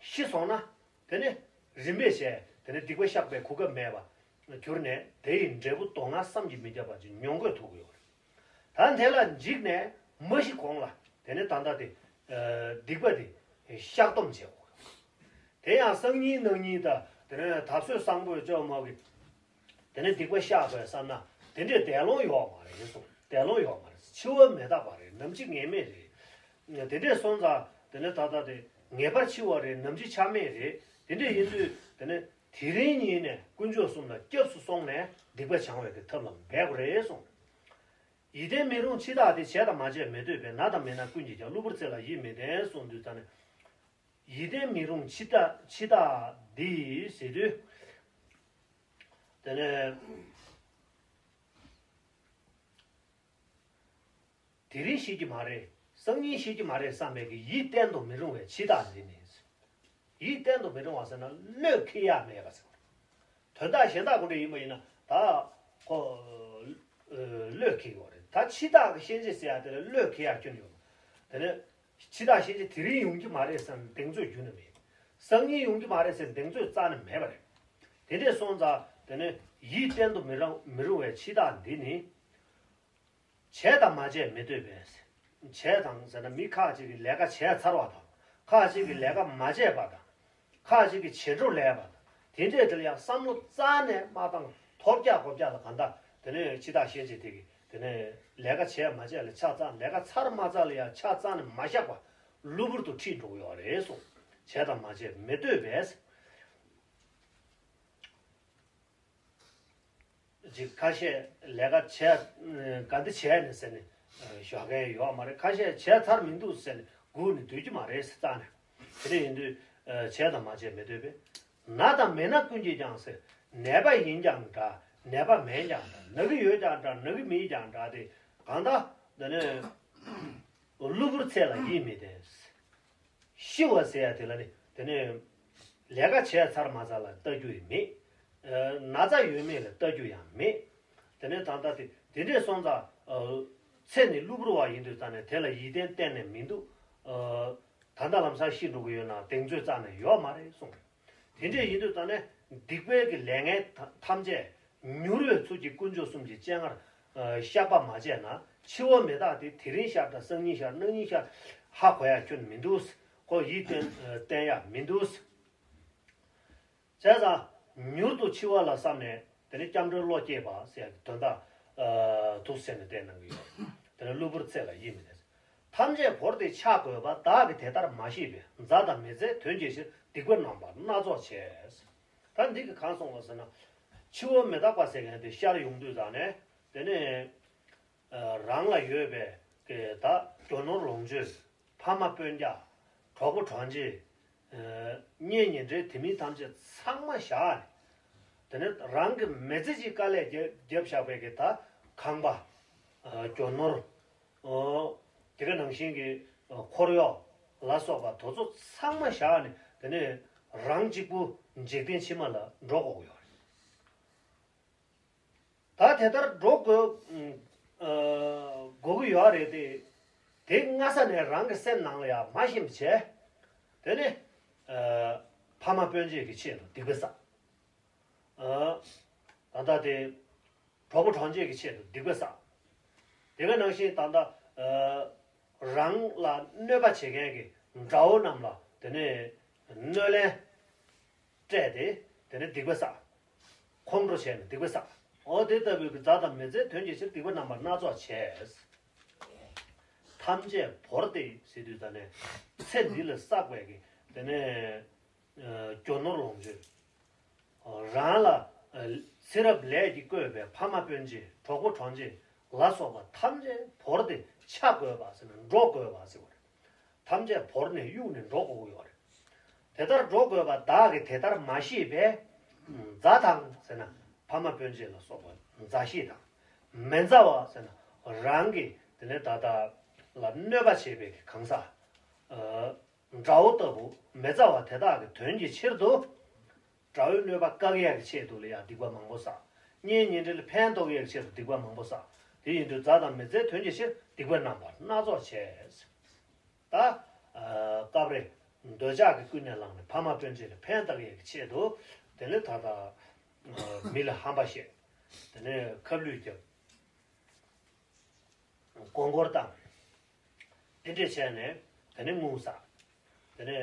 ཤི་སོང་ན་དེ་ནི་རིམ་པས་བྱས་དེ་ནི་སྡིག་པ་བཤགས་པའི་གོ་སྐབས་མེད་པ་གྱུར་ནས་དེ་ཡི་འབྲས་བུ་སྡུག་བསྔལ་བསམ་གྱིས་མི་ཁྱབ་པ་ཅིག་མྱོང་དགོས་ཐུག་གི་ཡོད་རེད། ད་དེ་ལ་འཇིགས་ནས་མ་ཤི་གོང་ལ་དེ་ནི་ད་ལྟ་དེ་སྡིག་པ་དེ་བཤགས་སྡོམ་བྱེད་དགོས། དེ་ཡང་སང་ཉིན་གནངས་ཉིན་དང་དེ་ནི་ད་གཟོད་གསང་ཕོད་ཅོག་མོག་གི་དེ་ནས་སྡིག་པ་བཤགས་དགོས་བསམ་ན་དེ་འདྲའི་འདས་ལོང་ཡོད་མ་རེད་གསུངས། འདས་ལོང་ཡོད་མ་རེད། འཆི་བ་མི་རྟག་པ་རེད། ནམ་འཆི་ངེས་མེད་རེད། དེ་འདྲས་སོང་ཙང་དེ་ནས་ད་ལྟ་དེ་ངེས་པར་འཆི་བ་རེད། ནམ་འཆི་ཆ་མེད་རེད། དེ་འདྲས་ཡིན་དུས་དེ་ནས་དེ་རིང་ཉིད་ནས་དཀོན་མཆོག་གསུམ་ལ་སྐྱབས་སུ་སོང་ནས་སྡིག་པ་བྱང་བའི་གི་ཐབས་ལ་འབད་དགོས་རེད་གསུངས། ཡིད་བརྟན་མི་རུང་འཆི་བདག་དེ། བྱས་དང་མ་བྱས་མི་ལྟོས་པས། ན་དང་མི་ན་ཀུན་གྱིས་ཀྱང་། གློ་བུར་ཚེ་ལ་ཡིད་མི་བརྟན་གསུངས་དུས་ཙ་ནས། ཡིད་བརྟན་མི་རུང་འཆི་བདག་འཆི་བདག་འདི་ཟེར་དུས། དེ་ནས་དེ་རིང་ཤི་གི་མ་རེད། སང་ཉིན་ཤི་གི་མ་རེད་བསམ་པའི་གི་ཡིད་བརྟན་དུ་མི་རུང་བའི་འཆི་བདག་འདི་ནི། ཡིད་བརྟན་དུ་མི་རུང་བ་ཟེར་ན་བློས་འཁེལ་ཡག་མེད་པ་ཟེར། དོན་དག་གཞན་དག་གོ་འདྲ་ཡིན་པ་ཡིན་ན་ད་ཁོ་བློས་འཁེལ་གི་ཡོད་རེད། ད་འཆི་བདག་གི་ཤན་འབྱེད་ཟེར་ཡག་དེ་ལ་བློས་འཁེལ་ཡག་སྐྱོན་ཡོད། དེ་ནས་འཆི་བདག་ཤན་འབྱེད་དེ་རིང་ཡོང་གི་མ་རེད་ཟེར་ན་གདེང་ཚོད་རྒྱུན་ནས་མེད། སང་ཉིན་ཡོང་གི་མ་རེད་ཟེར་ན་གདེང་ཚོད་རྩ་ནས་མེད་པ་རེད། དེ་འདྲས་སོང་ཙང་དེ་ནས་ཡིད་བརྟན་དུ་མི་རུང་མི་རུང་བའི་འཆི་བདག་འདི་ནི། བྱས་དང་མ་བྱས་མི་ལྟོས་པས། བྱས་དང་ཟེར་ན་མི་ཁ་ཅིག་གིས་ལས་ཀ་བྱས་ཚར་བ་དང་། ཁ་ཅིག་གིས་ལས་ཀ་མ་བྱས་པ་དང་། ཁ་ཅིག་གིས་བྱེད་འགྲོ་ལས་པ་དང་། དེ་འདྲས་དེ་ལ་ཡང་བསམ་བློ་རྩ་ནས་མ་བཏང་། ཐོབ་རྒྱག་གོ་རྒྱག་ལ་གང་ལྟར་དེ་ནས་འཆི་བདག་ཤན་འབྱེད་དེ་གིས་དེ་ནས་ལས་ཀ་བྱས་མ་བྱས་ལ་ཆ་ཚང་། ལས་ཀ་ཚར་མ་ཚར་ལ་ཡང་ཆ་ཚང་ནས་མ་བཞག་པ་གློ་བུར་དུ་ཁྲིད་འགྲོ་གི་ཡོད་རེད་གསུངས། བྱས་དང་མ་བྱས་མི་ལྟོས་པས། ཅིག་ཁ་ཤས་ལས་ཀ་བྱས། ག་འདི་བྱས་ནས་ཟེར་ནས་ཞོགས་ཀས་ཡོད་མ་རེད། ཁ་ཤས་བྱས་ཚར་མི་འདུག་ཟེར་ནས་སྒུག་ནས་སྡོད་ཀྱི་མ་རེད་ཟེར་རྩ་ནས། དེ་འདྲ་ཡིན་དུས་བྱས་དང་མ་བྱས་མི་ལྟོས་པས། ན་དང་མི་ན་ཀུན་གྱིས་ཀྱང་ཟེར། ནད་པ་ཡིན་ཀྱང་འདྲ། ནད་པ་མིན་ཀྱང་འདྲ། ན་གི་ཡོད་ཀྱང་འདྲ། ན་གི་མེད་ཀྱང་འདྲ། དེ་གང་ལྟར་འདི་ནས་གློ་བུར་ཚེ་ལ་ཡིད་མི་བརྟན། ཤི་བ་ཟེར་ཡ་དེ་ལ་ནི་དེ་ནས་ལས་ཀ་བྱས་ཚར་མ་ཚར་ལ་ལྟ་རྒྱུ་ཡང་མེད། ན་ཚ་ཡོད་མེད་ལ་ལྟ་རྒྱུ་ཡང་མེད། དེ་ནས་ད་ལྟ་དེ་དེ་འདྲས་སོང་ཙང་ཚེ་ནི་གློ་བུར་བ་ཡིན་དུས་ཙང་ནས་དེ་ལ་ཡིད་བརྟན་གཏན་ནས་མི་འདུག། ད་ལྟ་ལམ་སང་ཤི་འགྲོ་གི་ཡོད་ན་གདེང་ཚོད་རྩ་ནས་ཡོད་མ་རེད་གསུངས། དེ་འདྲས་ཡིན་དུས་ད་ནས་སྡིག་པའི་གི་ལས་ངན་ཐམས་ཅད་མྱུར་བའི་ཚུལ་གྱིས་དཀོན་མཆོག་གསུམ་གྱི་སྤྱན་སྔར་བཤགས་པ་མ་བྱས་ན་འཆི་བ་མི་རྟག་སྟེ། དེ་རིང་ཤར་དང་སང་ཉིན་ཤར་གནངས་ཉིན་ཤར་ཧ་གོ་ཡ་ཁྱོན་མི་འདུག། ཁོ་ཡིད་བརྟན་བརྟན་ཡ་མི་འདུག། བྱས་ཙང་མྱུར་དུ་འཆི་བ་ལ་བསམ་ནས་དེ་ནི་སྐྱབས་འགྲོའི་བློ་སྐྱེས་པ་ཟེར་ཡ་གི་དོན་དག་འདུག་ཟེར་ནས་བསྟན་གནང་གི་ཡོད། དེ་ནི་གློ་བུར་ཚེ་ལ་ཡིད་མི་བརྟན། ཐམས་ཅད་བོར་ཏེ་ཆགས་དགོས་པ། བདག་གིས་དེ་ལྟར་མ་ཤེས་པས། མཛའ་དང་མི་མཛའི་དོན་གྱི་ཕྱིར། སྡིག་པ་རྣམ་པ་སྣ་ཚོགས་བྱས། ད་འདི་གི་གང་སོང་བ་ཟེར་ན། འཆི་བ་མི་རྟག་པ་ཟེར་མཁན་དེ་ཤར་ཡོང་དུས་ཙང་ནས་དེ་ནས་རང་ལ་ཡོད་པའི་གི་ད་རྒྱུ་ནོར་ལོངས་སྤྱོད། ཕ་མ་སྤུན་ཀྱག། གྲོགས་པོ་གྲོགས་མཆེད། གཉེན་ཉེ་འབྲེལ་དེ་མིན་ཐམས་ཅད་ཚང་མ་བཞག་ནས། དེ་ནས་རང་གི་མི་ཚེ་གཅིག་དཀའ་ལས་བརྒྱབ་བརྒྱབ་བཞག་པའི་གི་ད་ཁང་པ། རྒྱུ་ནོར། དེ་ག་ནང་བཞིན་གྱི་འཁོར་གཡོག་ལ་སོགས་པ་དེ་ཚོ་ཚང་མ་བཞག་ནས་དེ་ནས་རང་གཅིག་པུ་འཇིག་རྟེན་ཕྱི་མ་ལ་འགྲོ་དགོས་ཀྱི་ཡོད་རེད། ད་དེ་ལྟར་འགྲོ་དགོས་དགོས་ཀྱི་ཡོད་རེད་དེ། དེ་སྔ་ས་ནས་རང་གི་སེམས་ནང་ལ་ཡང་མ་ཤེས་པ་བྱས། དེ་ནས་ཕ་མ་སྤུན་མཆེད་ཀྱི་ཆེད་དུ་སྡིག་པ་བསགས། ད་ལྟ་དེ་གྲོགས་པོ་གྲོགས་མཆེད་ཀྱི་ཆེད་དུ་སྡིག་པ་བསགས། དེ་ག་ནང་བཞིན་ད་ལྟ་རང་ལ་གནོད་པ་བྱེད་མཁན་གྱི་དགྲ་བོ་རྣམས་ལ་དེ་ནས་གནོད་ལན་སྤྲད་དེ་དེ་ནས་སྡིག་པ་བསགས། ཁོང་ཁྲོ་བྱས་ནས་སྡིག་པ་བསགས། འོ་དེ་ལྟ་བུའི་གི་མཛའ་དང་མི་མཛའི་དོན་གྱི་ཕྱིར་སྡིག་པ་རྣམ་པ་སྣ་ཚོགས་བྱས། ཐམས་ཅད་བོར་ཏེ་ཟེར་དུས་ད་ནས་ཚེ་འདི་ལ་བསགས་པའི་གི་དེ་ནས་རྒྱུ་ནོར་ལོངས་སྤྱོད། རང་ལ་ཚེ་རབས་ལས་ཀྱིས་བསྐོས་པའི་ཕ་མ་སྤུན་མཆེད་གྲོགས་པོ་གྲོང་ཁྱེར་ལ་སོགས་པ་ཐམས་ཅད་བོར་ཏེ་ཆ་དགོས་པ་ཟེར་ན་འགྲོ་དགོས་པ་ཟེར་བ་རེད། ཐམས་ཅད་བོར་ནས་གཡུགས་ནས་འགྲོ་དགོས་ཀྱི་ཡོད་རེད། དེ་ལྟར་འགྲོ་དགོས་པ་བདག་གིས་དེ་ལྟར་མ་ཤེས་པས། མཛའ་དང་ཟེར་ན་ཕ་མ་སྤུན་མཆེད་ལ་སོགས་པ་མཛའ་བཤེས་དང་། མི་མཛའ་བ་ཟེར་ན་རང་གི་དེ་ནས་ད་ལྟ་ལ་གནོད་པ་བྱེད་པའི་གང་ཟག་དགྲ་བོ་ལྟ་བུ་མི་མཛའ་བ་དེ་དག་གི་དོན་གྱི་ཕྱིར་དུ། དགྲ་བོའི་གནོད་པ་བཀག་ཡག་གི་ཆེད་དུ་ལ་ཡང་སྡིག་པ་མང་པོ་བསགས། གཉེན་ཉེ་འབྲེལ་ལ་ཕན་ཐོགས་ཡག་གི་ཆེད་དུ་སྡིག་པ་མང་པོ་བསགས། དེ་ཡིན་དུས་མཛའ་དང་མི་མཛའི་དོན་གྱི་ཕྱིར་སྡིག་པ་རྣམ་པ་སྣ་ཚོགས་བྱས། ད། སྐབས་རེ་འདོད་ཆགས་ཀྱིས་ཀུན་ནས་བསླངས་ནས་ཕ་མ་སྤུན་མཆེད་ལ་ཕན་བཏགས་ཡག་གི་ཆེད་དུ། དེ་ནས་ད་ལྟ་མི་ལ་ཧམ་པ་བཤད། དེ་ནས་ཁབ་ལུད་རྒྱབ། མགོ་སྐོར་བཏང་། དེ་འདྲས་བྱས་ནས་དེ་ནས་ངུ་ས། དེ་ནས་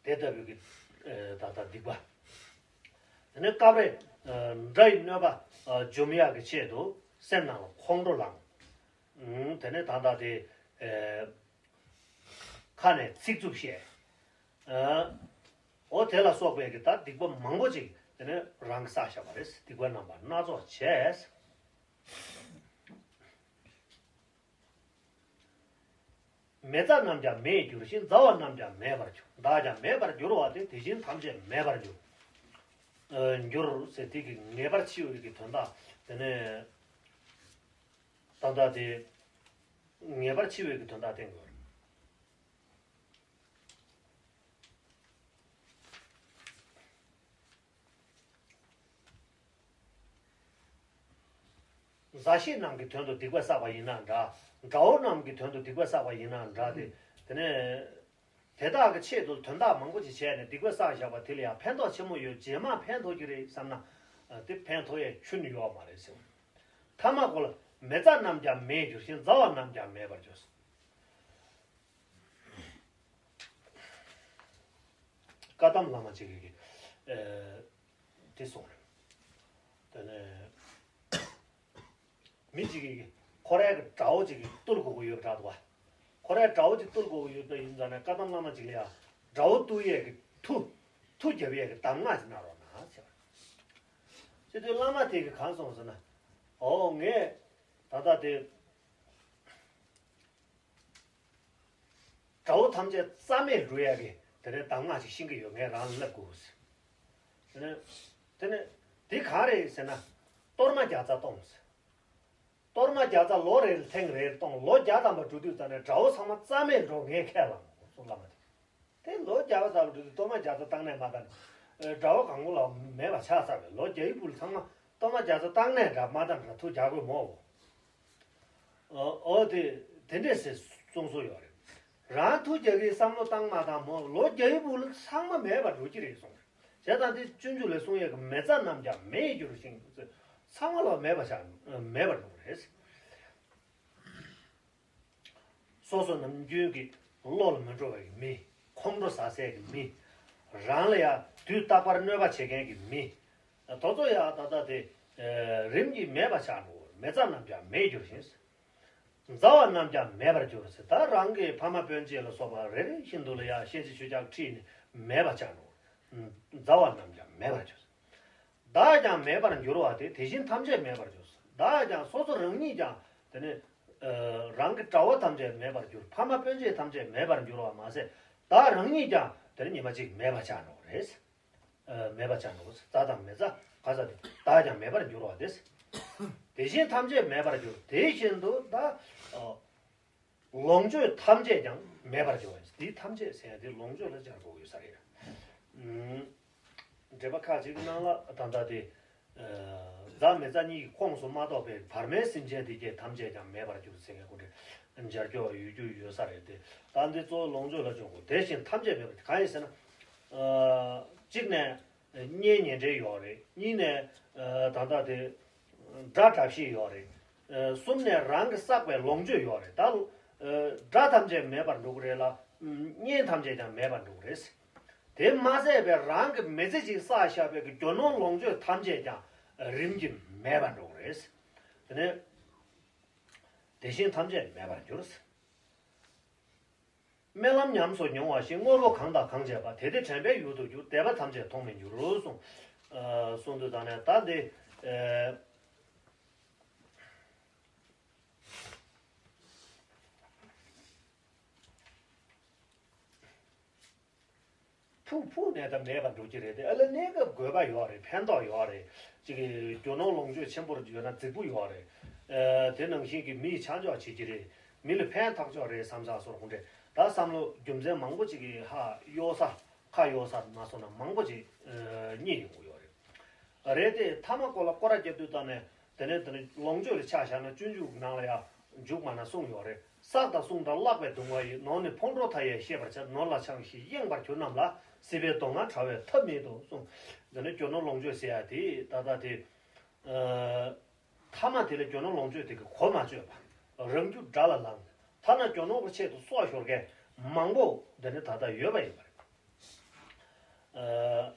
དེ་ལྟ་བུའི་གི་ད་ལྟ་སྡིག་པ། དེ་ནས་སྐབས་རེ་དགྲ་ཡི་གནོད་པ་འཇོམས་ཡག་གི་ཆེད་དུ་སེམས་ནང་ལ་ཁོང་ཁྲོ་ལངས། དེ་ནས་ད་ལྟ་དེ་ཁ་ནས་ཚིག་རྩུབ་བཤད། འོ་དེ་ལ་སོགས་པའི་གི་ད་སྡིག་པ་མང་པོ་ཅིག་དེ་ནས་རང་གིས་བསགས་བཞག་པ་རེད། སྡིག་པ་རྣམ་པ་སྣ་ཚོགས་བྱས། མི་མཛའ་རྣམས་ཀྱང་མེད་འགྱུར་ཞིང་། མཛའ་བ་རྣམས་ཀྱང་མེད་པར་འགྱུར། བདག་ཀྱང་མེད་པར་འགྱུར་བ་སྟེ། དེ་བཞིན་ཐམས་ཅད་མེད་པར་འགྱུར། འགྱུར་ཟེར་དེ་གི་ངེས་པར་འཆི་བའི་གི་དོན་དག་དེ་ནས་ད་ལྟ་དེ་ངེས་པར་འཆི་བའི་གི་དོན་དག་བསྟན་དགོས། མཛའ་བཤེས་རྣམས་ཀྱི་དོན་དུ་སྡིག་པ་བསགས་པ་ཡིན་ན་འདྲ། དགྲ་བོ་རྣམས་ཀྱི་དོན་དུ་སྡིག་པ་བསགས་པ་ཡིན་ན་འདྲ་སྟེ། དེ་ནས་དེ་དག་གི་ཆེད་དུ་དོན་དག་མང་པོ་ཅིག་བྱས་ནས་སྡིག་པ་བསགས་བཞག་པ་དེ་ལ་ཡང་ཕན་ཐོགས་ཆེན་མོ་ཡོད། རྗེས་མ་ཕན་ཐོགས་ཀྱི་རེད་བསམ་ན། དེ་ཕན་ཐོགས་ཡས་ཁྱོན་ནས་ཡོད་མ་རེད་ཟེར། ཐ་མ་གོ་ལ། མི་མཛའ་རྣམས་ཀྱང་མེད་འགྱུར་ཞིང་། མཛའ་བ་རྣམས་ཀྱང་མེད་པར་འགྱུར། བཀའ་གདམས་བླ་མ་གཅིག་གིས་ཨེ་དེ་གསུངས་རེད། དེ་ནས་མི་གཅིག་གིས་ཁོ་རའི་གི་དགྲ་བོ་གཅིག་གིས་གཏོར་དགོས་ཀྱི་ཡོད་པ་འདྲ་འདུག་བ། ཁོ་རའི་དགྲ་བོ་གཅིག་གཏོར་དགོས་ཀྱི་ཡོད་པ་ཡིན་ཙང་ནས་བཀའ་གདམས་བླ་མ་གཅིག་ལ་ཡང་དགྲ་བོ་གཏོར་ཡས་ཀྱི་མཐུ་མཐུ་རྒྱབ་ཡས་ཀྱི་གདམས་ངག་ཅིག་གནང་རོགས་གནང་ཟེར། ཟེར་དུས་བླ་མ་དེ་གིས་གང་གསུངས་ཟེར་ན། ཨོ་ངས་ད་ལྟ་དེ། དགྲ་བོ་ཐམས་ཅད་རྩ་མེད་འགྲོ་ཡག་གི་དེ་རིང་གདམས་ངག་ཅིག་ཤེས་ཀྱི་ཡོད། ངས་རང་ལ་བསླབ་དགོས་ཟེར། དེ་ནས་དེ་ནས་དེ་གང་རེད་ཟེར་ན། གཏོར་མ་བརྒྱ་རྩ་གཏོང་ཟེར། གཏོར་མ་བརྒྱ་རྩ་ལོ་རེར་ཐེངས་རེར་གཏོང་། ལོ་བརྒྱ་ཐམ་པ་འགྲོ་དུས་ཙམ་ནས་དགྲ་བོ་ཚང་མ་རྩ་མེད་འགྲོ་ངས་ཁས་བླངས་གསུངས་བླ་མ་དེ། དེ་ལོ་བརྒྱ་རྩ་ལ་འགྲོ་དུས་གཏོར་མ་བརྒྱ་རྩ་བཏང་ནས་མ་བཏང་ནས། དགྲ་བོ་གང་གོ་ལ་མེད་པ་ཆགས་ཚར་བས། ལོ་བརྒྱ་ཡི་བུ་ལ་ཚང་མ་གཏོར་མ་བརྒྱ་རྩ་བཏང་ནས་འདྲ་མ་བཏང་འདྲ་ཐུགས་རྒྱག་དགོས་མོ། ཨོ་ཨོ་དེ་དེ་འདྲས་ཟེར་གསུངས་སྲོལ་ཡོད་རེད། རང་ཐུགས་རྒྱལ་གྱི་བསམ་བློ་བཏང་མ་བཏང་མོ། ལོ་བརྒྱ་ཡི་བུ་ལ་ཚང་མ་མེད་པར་འགྲོ་གི་རེད་གསུངས་རེད། བྱས་ཙང་དེ་སྤྱོད་འཇུག་ལས་གསུང་ཡས་ཀྱི་མི་མཛའ་རྣམས་ཀྱང་མེད་འགྱུར་ཞིང་། ཚང་མ་ལ་མེད་པ་ཆགས་མེད་པར་འགྲོ་གི་རེད། སོ་སོ་ནམ་རྒྱུན་གྱི་བློ་ལ་མི་འགྲོ་བའི་མི། ཁོང་ཁྲོ་ཟ་སའི་གི་མི། རང་ལ་ཡང་དུས་རྟག་པར་གནོད་པ་བྱེད་མཁན་གྱི་མི། དེ་ཚོ་ཡང་ད་ལྟ་དེ་རིམ་གྱིས་མེད་པ་ཆགས་འགྲོ། མི་མཛའ་རྣམས་ཀྱང་མེད་འགྱུར་ཞིང་། མཛའ་བ་རྣམས་ཀྱང་མེད་པར་འགྱུར་ཟེར། ད་རང་གི་ཕ་མ་སྤུན་མཆེད་ལ་སོགས་པ་རེ་རེ་བཞིན་དུ་ལ་ཡང་ཤན་འབྱེད་ཆོས་ཆག་ཁྲིད་ནས་མེད་པ་ཆགས་འགྲོ། མཛའ་བ་རྣམས་ཀྱང་མེད་པར་འགྱུར། བདག་ཀྱང་མེད་པར་འགྱུར་བ་སྟེ། དེ་བཞིན་ཐམས་ཅད་མེད་པར་འགྱུར། བདག་ཀྱང་སོ་སོ་རང་ཉིད་ཀྱང་དེ་ནི་རང་གི་དགྲ་བོ་ཐམས་ཅད་མེད་པར་འགྱུར། ཕ་མ་སྤུན་མཆེད་ཐམས་ཅད་མེད་པར་འགྱུར་བ་མ་ཟད། བདག་རང་ཉིད་ཀྱང་དེ་ནི་ཉི་མ་གཅིག་མེད་པ་ཆགས་འགྲོ་གི་རེད། མེད་པ་ཆགས་འགྲོ། མཛའ་དང་མི་མཛའ་ག་ས་དེ་བདག་ཀྱང་མེད་པར་འགྱུར་བ་སྟེ། དེ་བཞིན་ཐམས་ཅད་མེད་པར་འགྱུར། དེ་བཞིན་དུ་ད། ལོངས་སྤྱོད་ཐམས་ཅད་ཀྱང་མེད་པར་འགྱུར་བ། འདི་ཐམས་ཅད་ཟེར་ཡ་འདི་ལོངས་སྤྱོད་ལ་སྦྱར་དགོས་ཡོད་ས་རེད། འགྲེལ་པ་ཁག་ཅིག་གི་ནང་ལ་ད་ལྟ་དེ། མཛའ་མི་མཛའ་གཉིས་ཀྱི་ཁོངས་སུ་མ་གཏོགས་པའི་བར་མའི་སེམས་ཅན་དེ་གྱད་ཐམས་ཅད་ཀྱང་མེད་པར་འགྱུར་ཟེར་མཁན་ཁོ་འདྲའི་སྦྱར་སྐྱོག་ཡོད་རྒྱུ་ཡོད་ས་རེད་དེ། ད་འདི་གཙོ་བོ་ལོངས་སྤྱོད་ལ་འཇོག་དགོས། དེ་བཞིན་ཐམས་ཅད་མེད་པར་གང་ཡིན་ཟེར་ན། གཅིག་ནས། གཉེན་ཉེ་འབྲེལ་ཡོད་རེད། གཉིས་ནས་ད་ལྟ་དེ་དགྲ་དགྲ་བཤེས་ཡོད་རེད། གསུམ་ནས་རང་གི་བསགས་པའི་ལོངས་སྤྱོད་ཡོད་རེད། ད་དགྲ་ཐམས་ཅད་མེད་པར་འགྲོ་གི་རེད་ལ། གཉེན་ཐམས་ཅད་ཀྱང་མེད་པར་འགྲོ་གི་རེད། དེ་མ་ཟད་པའི་རང་གི་མི་ཚེ་གཅིག་བསགས་བཞག་པའི་གི་རྒྱུ་ནོར་ལོངས་སྤྱོད་ཐམས་ཅད་ཀྱང་རིམ་གྱིས་མེད་པར་འགྲོ་གི་རེད། དེ་ནས་དེ་བཞིན་ཐམས་ཅད་མེད་པར་འགྱུར། སྨོན་ལམ་ཉམས་སུ་མྱོང་བ་བཞིན། དངོས་པོ་གང་དང་གང་བྱས་པ། དེ་དེ་དྲན་པའི་ཡུལ་དུ་གྱུར། དད་པ་ཐམས་ཅད་མཐོང་མི་འགྱུར་གསུངས། ཨ་གསུངས་དུས་ད་ནས་ད་འདི། ཨ། ཕུག་ཕུག་ནས་ད་མེད་པར་འགྲོ་གི་རེད་དེ། ཨ་ལ་གནས་སྐབས་དགོས་པ་ཡོད་རེད། ཕན་ཐོགས་ཡོད་རེད། ཅིག་གི་རྒྱུ་ནོར་ལོངས་སྤྱོད་ཆེན་པོར་ཡོད་ན་རྫིག་པོ་ཡོད་རེད། ཨ་དེ་ནང་བཞིན་གྱི་མིས་ཆ་འཇོག་བྱེད་ཀྱི་རེད། མི་ལ་ཕན་ཐོགས་ཆོག་རེད་བསམ་ས་སོར་ཧུང་རེད། ད་བསམ་བློ་རྒྱུ་མཚན་མང་པོ་ཅིག་གི་ཧ་གཡོ་ས་ཁ་གཡོ་ས་མ་སོང་ན་མང་པོ་ཅིག་ཨ་རྙེད་ཡོང་གི་ཡོད་རེད། རེད་དེ་ཐ་མ་སྐོར་ལ་སྐོར་ར་རྒྱབ་དུས་ད་ནས་དེ་ནས་དེ་ནས་ལོངས་སྤྱོད་ལ་ཆ་བཞག་ན་སྤྱོད་འཇུག་ནང་ལ་ཡང་འཇུག་མ་ན་གསུངས་ཡོད་རེད། བསགས་དང་བསྲུང་དང་བརླག་པའི་སྡུག་བསྔལ་ཡིས། ནོར་ནི་ཕུང་ཁྲོལ་མཐའ་ཡས་ཤེས་པར་བྱ། ནོར་ལ་འཆང་ཞིང་གཡེང་བར་གྱུར་རྣམས་ལ། སྲིད་པའི་སྡུག་བསྔལ་བྲལ་བའི་ཐབས་མེད་དོ་གསུངས། འདི་ནི་རྒྱུ་ནོར་ལོངས་སྤྱོད་ཟེར་ཡ་དེ་ད་ལྟ་དེ། ཨ། ཐ་མ་དེ་ལ་རྒྱུ་ནོར་ལོངས་སྤྱོད་དེ་གི་གོ་མ་ཆོད་པ། རང་རྒྱུ་དགྲ་ལ་ལངས། ཐ་ན་རྒྱུ་ནོར་གྱི་ཆེད་དུ་སྲོག་ཤོར་མཁན་མང་པོ་འདི་ནི་ད་ལྟ་ཡོད་པ་ཡིན་པ་རེད། ཨ།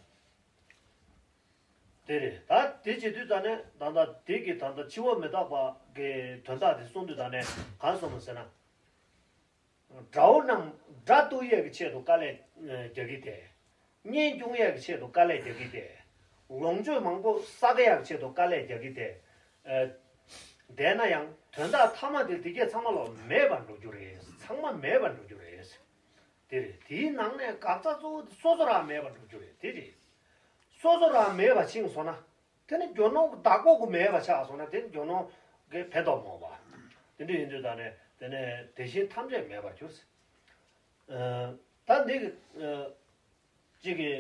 དེ་རེད། ད་དེ་བྱེད་དུས་ད་ནས་ད་ལྟ་དེ་གི་ད་ལྟ་འཆི་བ་མི་རྟག་པ་གི་དོན་དག་དེ་གསུང་དུས་ད་ནས་གང་གསུངས་མོད་ཟེར་ན། དགྲ་བོ་རྣམས་དགྲ་གཏུག་ཡས་ཀྱི་ཆེད་དུ་དཀའ་ལས་རྒྱག་གི་དེ། གཉེན་སྐྱོང་ཡས་ཀྱི་ཆེད་དུ་དཀའ་ལས་རྒྱག་གི་དེ། ལོངས་སྤྱོད་མང་པོ་བསག་ཡས་ཀྱི་ཆེད་དུ་དཀའ་ལས་རྒྱག་གི་དེ། ཨ། བསྡད་ན་ཡང་དོན་དག་མཐའ་མ་དེ་དེ་གས་ཚང་མ་ལོ་མེད་པར་འགྲོ་རྒྱུ་རེད། ཚང་མ་མེད་པར་འགྲོ་རྒྱུ་རེད། དེ་རེད། དེའི་ནང་ནས་འགག་རྩ་གཙོ་བོ་དེ་སོ་སོ་རང་མེད་པར་འགྲོ་རྒྱུ་རེད། དེ་རེད། སོ་སོ་རང་མེད་པ་ཕྱིན་སོང་ན། དེ་ནི་རྒྱུ་ནོར་བདག་པོ་གི་མེད་པ་ཆགས་སོང་ན་དེ་ནི་རྒྱུ་ནོར་གི་ཕན་ཐོགས་མ་འོངས་པ། དེ་འདྲ་ཡིན་དུས་ད་ནས་དེ་ནས་དེ་བཞིན་ཐམས་ཅད་མེད་པར་གྱུར། ཨ། ད་འདི་གི། ཨ། གཅིག་གི་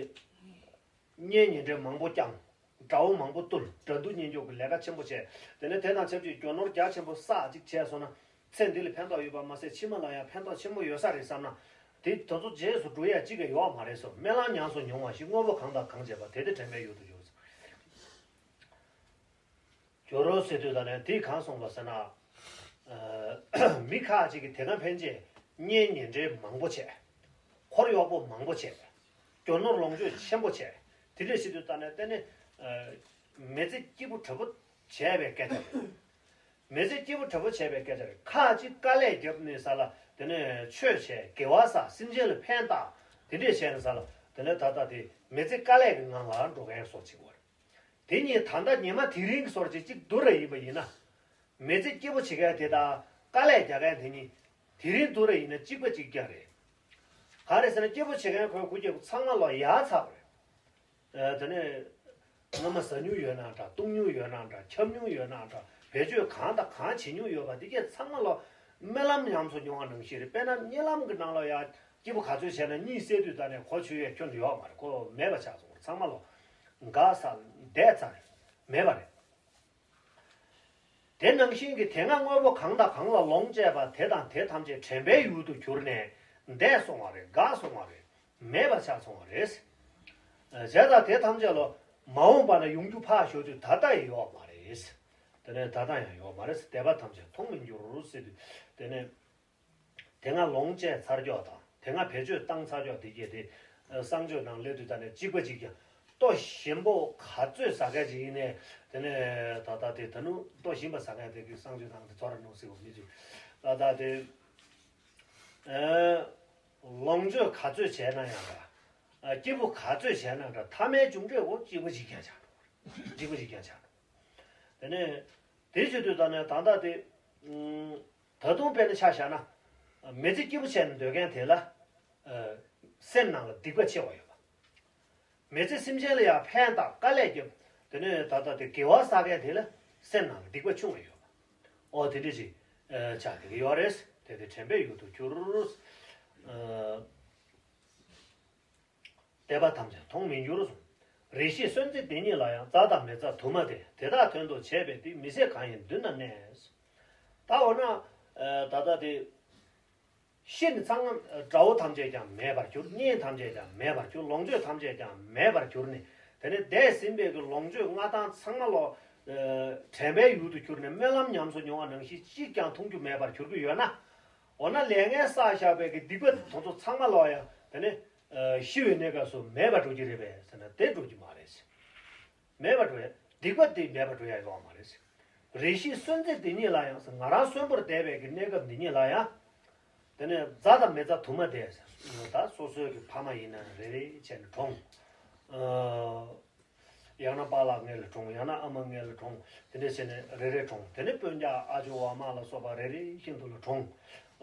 གཉེན་ཉེ་འབྲེལ་མང་པོ་བསྐྱངས། དགྲ་བོ་མང་པོ་བཏུལ། དགྲ་འདུལ་གཉེན་སྐྱོང་གི་ལས་ཀ་ཆེན་པོ་བྱས། དེ་ནས་དེ་དང་ཆབས་ཅིག་རྒྱུ་ནོར་རྒྱ་ཆེན་པོ་བསགས་ཅིག་བྱས་སོང་ན། ཚེ་འདི་ལ་ཕན་ཐོགས་ཡོད་པ་མ་ཟད་ཕྱི་མ་ལ་ཡང་ཕན་ཐོགས་ཆེན་པོ་ཡོད་ས་རེད་བསམ་ན། དེ་དེ་ཚོ་རྗེས་སུ་འགྲོ་ཡ་གཅིག་ཀྱང་ཡོད་མ་རེད་སོ། སྨོན་ལམ་ཉམས་སུ་མྱོང་བ་ཞིག་དངོས་པོ་གང་དང་གང་བྱས་པ་དེ་དེ་དྲན་པའི་ཡུལ་དུ་གྱུར། གྱུར་རོ་ཟེར་དུས་ད་ནས་དེ་གང་གསུངས་པ་ཟེར་ན། ཨ། མི་ཁ་ཅིག་གིས་དེ་སྔ་ཕན་ཆད་གཉེན་ཉེ་འབྲེལ་མང་པོ་བྱས། འཁོར་གཡོག་པོ་མང་པོ་བྱས། རྒྱུ་ནོར་ལོངས་སྤྱོད་ཆེན་པོ་བྱས། དེ་འདྲ་བྱེད་དུས་ད་ནས་དེ་ནི། ཨ། མི་ཚེ་སྐྱིད་པོ་དྲོད་པོ་བྱས་པའི་སྐད་ཆ་རེད། མི་ཚེ་སྐྱིད་པོ་དྲོད་པོ་བྱས་པའི་སྐད་ཆ་རེད། ཁ་ཅིག་དཀའ་ལས་བརྒྱབ་ནས་ས་ལ་དེ་ནས་ཆོས་བྱས་དགེ་བ་བསགས་སེམས་ཅན་ལ་ཕན་བཏགས་དེ་འདྲས་བྱས་ནས་ས་ལ་དེ་ནས་ད་ལྟ་དེ་མི་ཚེ་དཀའ་ལས་ཀྱི་ངང་ལ་འགྲོ་མཁན་སོགས་ཅིག་བར། དེ་ཉིད་ད་ལྟ་ཉི་མ་དེ་རིང་གི་སོར་ཅིག་གཅིག་བསྡུར་ར་ཡིན་པ་ཡིན་ན། མི་ཚེ་སྐྱིད་པོ་བྱེད་མཁན་དེ་དང་དཀའ་ལས་རྒྱག་མཁན་དེ་གཉིས་དེ་རིང་བསྡུར་ར་ཡིན་ན་གཅིག་པ་གཅིག་རྐྱང་རེད། ག་རེ་ཟེར་ན་སྐྱིད་པོ་བྱེད་མཁན་ཁོའི་ཁུ་སྐྱེ་བོ་ཚང་མ་ལོ་ཡག་ཚ་བ་རེད། དེ་ནས་སྔ་མ་ཟ་མྱོང་ཡོད་ན་འདྲ། བཏུང་མྱོང་ཡོད་ན་འདྲ། འཁྱམ་མྱོང་ཡོད་ན་འདྲ། བེད་སྤྱོད་གང་དང་གང་བྱེད་མྱོང་ཡོད་པ་དེ་གས་ཚང་མ་ལོ་སྨོན་ལམ་ཉམས་སུ་མྱོང་བ་ནང་བཞིན་རེད། དཔེར་ན་གཉིད་ལམ་གྱི་ནང་ལོ་ཡ། སྐྱིད་པོ་ག་ཚོད་བྱས་ན་གཉིད་སད་དུས་ད་ནས་གོ་ཆོད་ཡས་ཁྱོན་ནས་ཡོད་མ་རེད། ཁོ་མེད་པ་ཆགས་སོང་། ཚང་མ་ལོ་འགག་ཚར། འདས་ཚར། མེད་པ་རེད། དེ་ནང་བཞིན་གྱི་དེ་སྔ་དངོས་པོ་གང་དང་གང་ལ་ལོངས་སྤྱད་པ་དེ་དང་དེ་ཐམས་ཅད་དྲན་པའི་ཡུལ་དུ་གྱུར་ནས་འདས་སོང་བ་རེད། འགག་སོང་བ་རེད། མེད་པ་ཆགས་སོང་བ་རེད། བྱས་ཙང་དེ་ཐམས་ཅད་ལོ་མ་འོངས་པ་ན་ཡོང་རྒྱུ་ཕར་ཞོག་དུས་ད་ལྟ་ཡང་ཡོད་མ་རེད། དེ་ནས་ད་ལྟ་ཡང་ཡོད་མ་རེད། འདས་པ་ཐམས་ཅད་མཐོང་མི་འགྱུར་ཟེར་དུས་དེ་ནས། དེ་སྔ་ལོངས་སྤྱད་ཚར་ཀྱོག་དང་དེ་སྔ་བེད་སྤྱོད་བཏང་ཚར་ཀྱོག་དེ་གྱད་དེ། གསང་སྤྱོད་ནང་སླེབས་དུས་ད་ནས་གཅིག་པ་གཅིག་ཀྱང་ལྟོ་ཞིམ་པོ་ག་ཚོད་ཟ་མཁན་ཅིག་ཡིན་ནའི་དེ་ནས་ད་ལྟ་དེ་ད་ནུ་ལྟོ་ཞིམ་པ་ཟ་མཁན་དེ་གི་གསང་སྤྱོད་ནང་དེ་ཚོར་ར་ནོ་ཟེར་བ་མི་ཚོས་ད་ལྟ་དེ། ལོངས་སྤྱོད་ག་ཚོད་བྱས་ན་ཡང་འདྲ། སྐྱིད་པོ་ག་ཚོད་བྱས་ན་འདྲ། ཐ་མའི་མཇུག་འབྲས་འོ་གཅིག་པ་གཅིག་ཀྱང་ཆགས་འགྲོ། གཅིག་པ་གཅིག་ཀྱང་ཆགས་འགྲོ། དེ་ནས་དེ་བྱེད་དུས་ད་ནས་ད་ལྟ་དེ། ད་དུང་དཔེར་ན་ཆ་བཞག་ན། མི་ཚེ་སྐྱིད་པོ་བྱས་ནས་སྡོད་མཁན་དེ་ལ། སེམས་ནང་ལ་སྡིག་པ་ཆེ་བ་ཡོད་པ། མི་ཚེ་སེམས་ཅན་ལ་ཡང་ཕན་བཏགས་དཀའ་ལས་བརྒྱབ། དེ་ནས་ད་ལྟ་དེ་དགེ་བ་བསགས་མཁན་དེ་ལ་སེམས་ནང་ལ་སྡིག་པ་ཆུང་བ་ཡོད་པ། ཨོ་དེ་འདྲ་ཞིག་ཆགས་བསྡད་ཀྱི་ཡོད་རེད། དེ་དེ་དྲན་པའི་ཡུལ་དུ་གྱུར། འདས་པ་ཐམས་ཅད་མཐོང་མི་འགྱུར་གསུངས། རེ་ཞིག་གསོན་ཚེ་འདི་ཉིད་ལ་ཡང་། བཙའ་དང་མི་བཙའ་དུ་མ་སྟེ། དེ་དག་དོན་དུ་བྱས་པས་ཏེ། མི་ཟད་གང་ཡིན་མདུན་ན་གནས། ད་འོ་ན། ད་ལྟ་དེ། ཤི་ནས་ཚང་མ་དགྲ་བོ་ཐམས་ཅད་ཀྱང་མེད་པར་གྱུར། གཉེན་ཐམས་ཅད་ཀྱང་མེད་པར་གྱུར། ལོངས་སྤྱོད་ཐམས་ཅད་ཀྱང་མེད་པར་གྱུར་ནས། དེ་ནས་འདས་ཟིན་པའི་གི་ལོངས་སྤྱོད་མངའ་ཐང་ཚང་མ་ལོ། དྲན་པའི་ཡུལ་དུ་གྱུར་ནས་སྨོན་ལམ་ཉམས་སུ་མྱོང་བ་ནང་བཞིན་གཅིག་ཀྱང་མཐོང་རྒྱུ་མེད་པར་གྱུར་གྱི་ཡོད་ན། འོ་ན་ལས་ངན་བསགས་བཞག་པའི་གི་སྡིག་པ་དེ་ཚོ་ཚང་མ་ལོག་ཡང་དེ་ནི་ཤི་བའི་གནས་སྐབས་སུ་མེད་པར་འགྲོ་གི་རེད་པས་ཟེར་ན་དེ་འགྲོ་གི་མ་རེད། མེད་པར་འགྲོ་ཡ་སྡིག་པ་དེ་མེད་པར་འགྲོ་ཡ་ཡོད་མ་རེད། རེ་ཞིག་གསོན་ཚེ་འདི་ཉིད་ལ་ཡང་ཟེར། ང་རང་གསོན་པོར་བསྡད་པའི་གི་གནས་སྐབས་འདི་ཉིད་ལ་ཡང་ དེ་ནས་མཛའ་དང་མི་མཛའ་དུ་མ་བསྡད་ཟེར། ད་སོ་སོའི་གི་ཕ་མ་ཡིན་ན་རེ་རེ་བྱས་ནས་གྲོངས། ཨ། ཡང་ན་པཱ་ལགས་སྔོན་ལ་གྲོངས། ཡང་ན་ཨ་མ་སྔོན་ལ་གྲོངས། དེ་འདྲ་བྱས་ནས་རེ་རེ་གྲོངས། དེ་ནས་སྤུན་ཀྱག་ཨ་ཇོ་བ་མ་ལ་སོགས་པ་རེ་རེ་བཞིན་དུ་ལ་གྲོངས།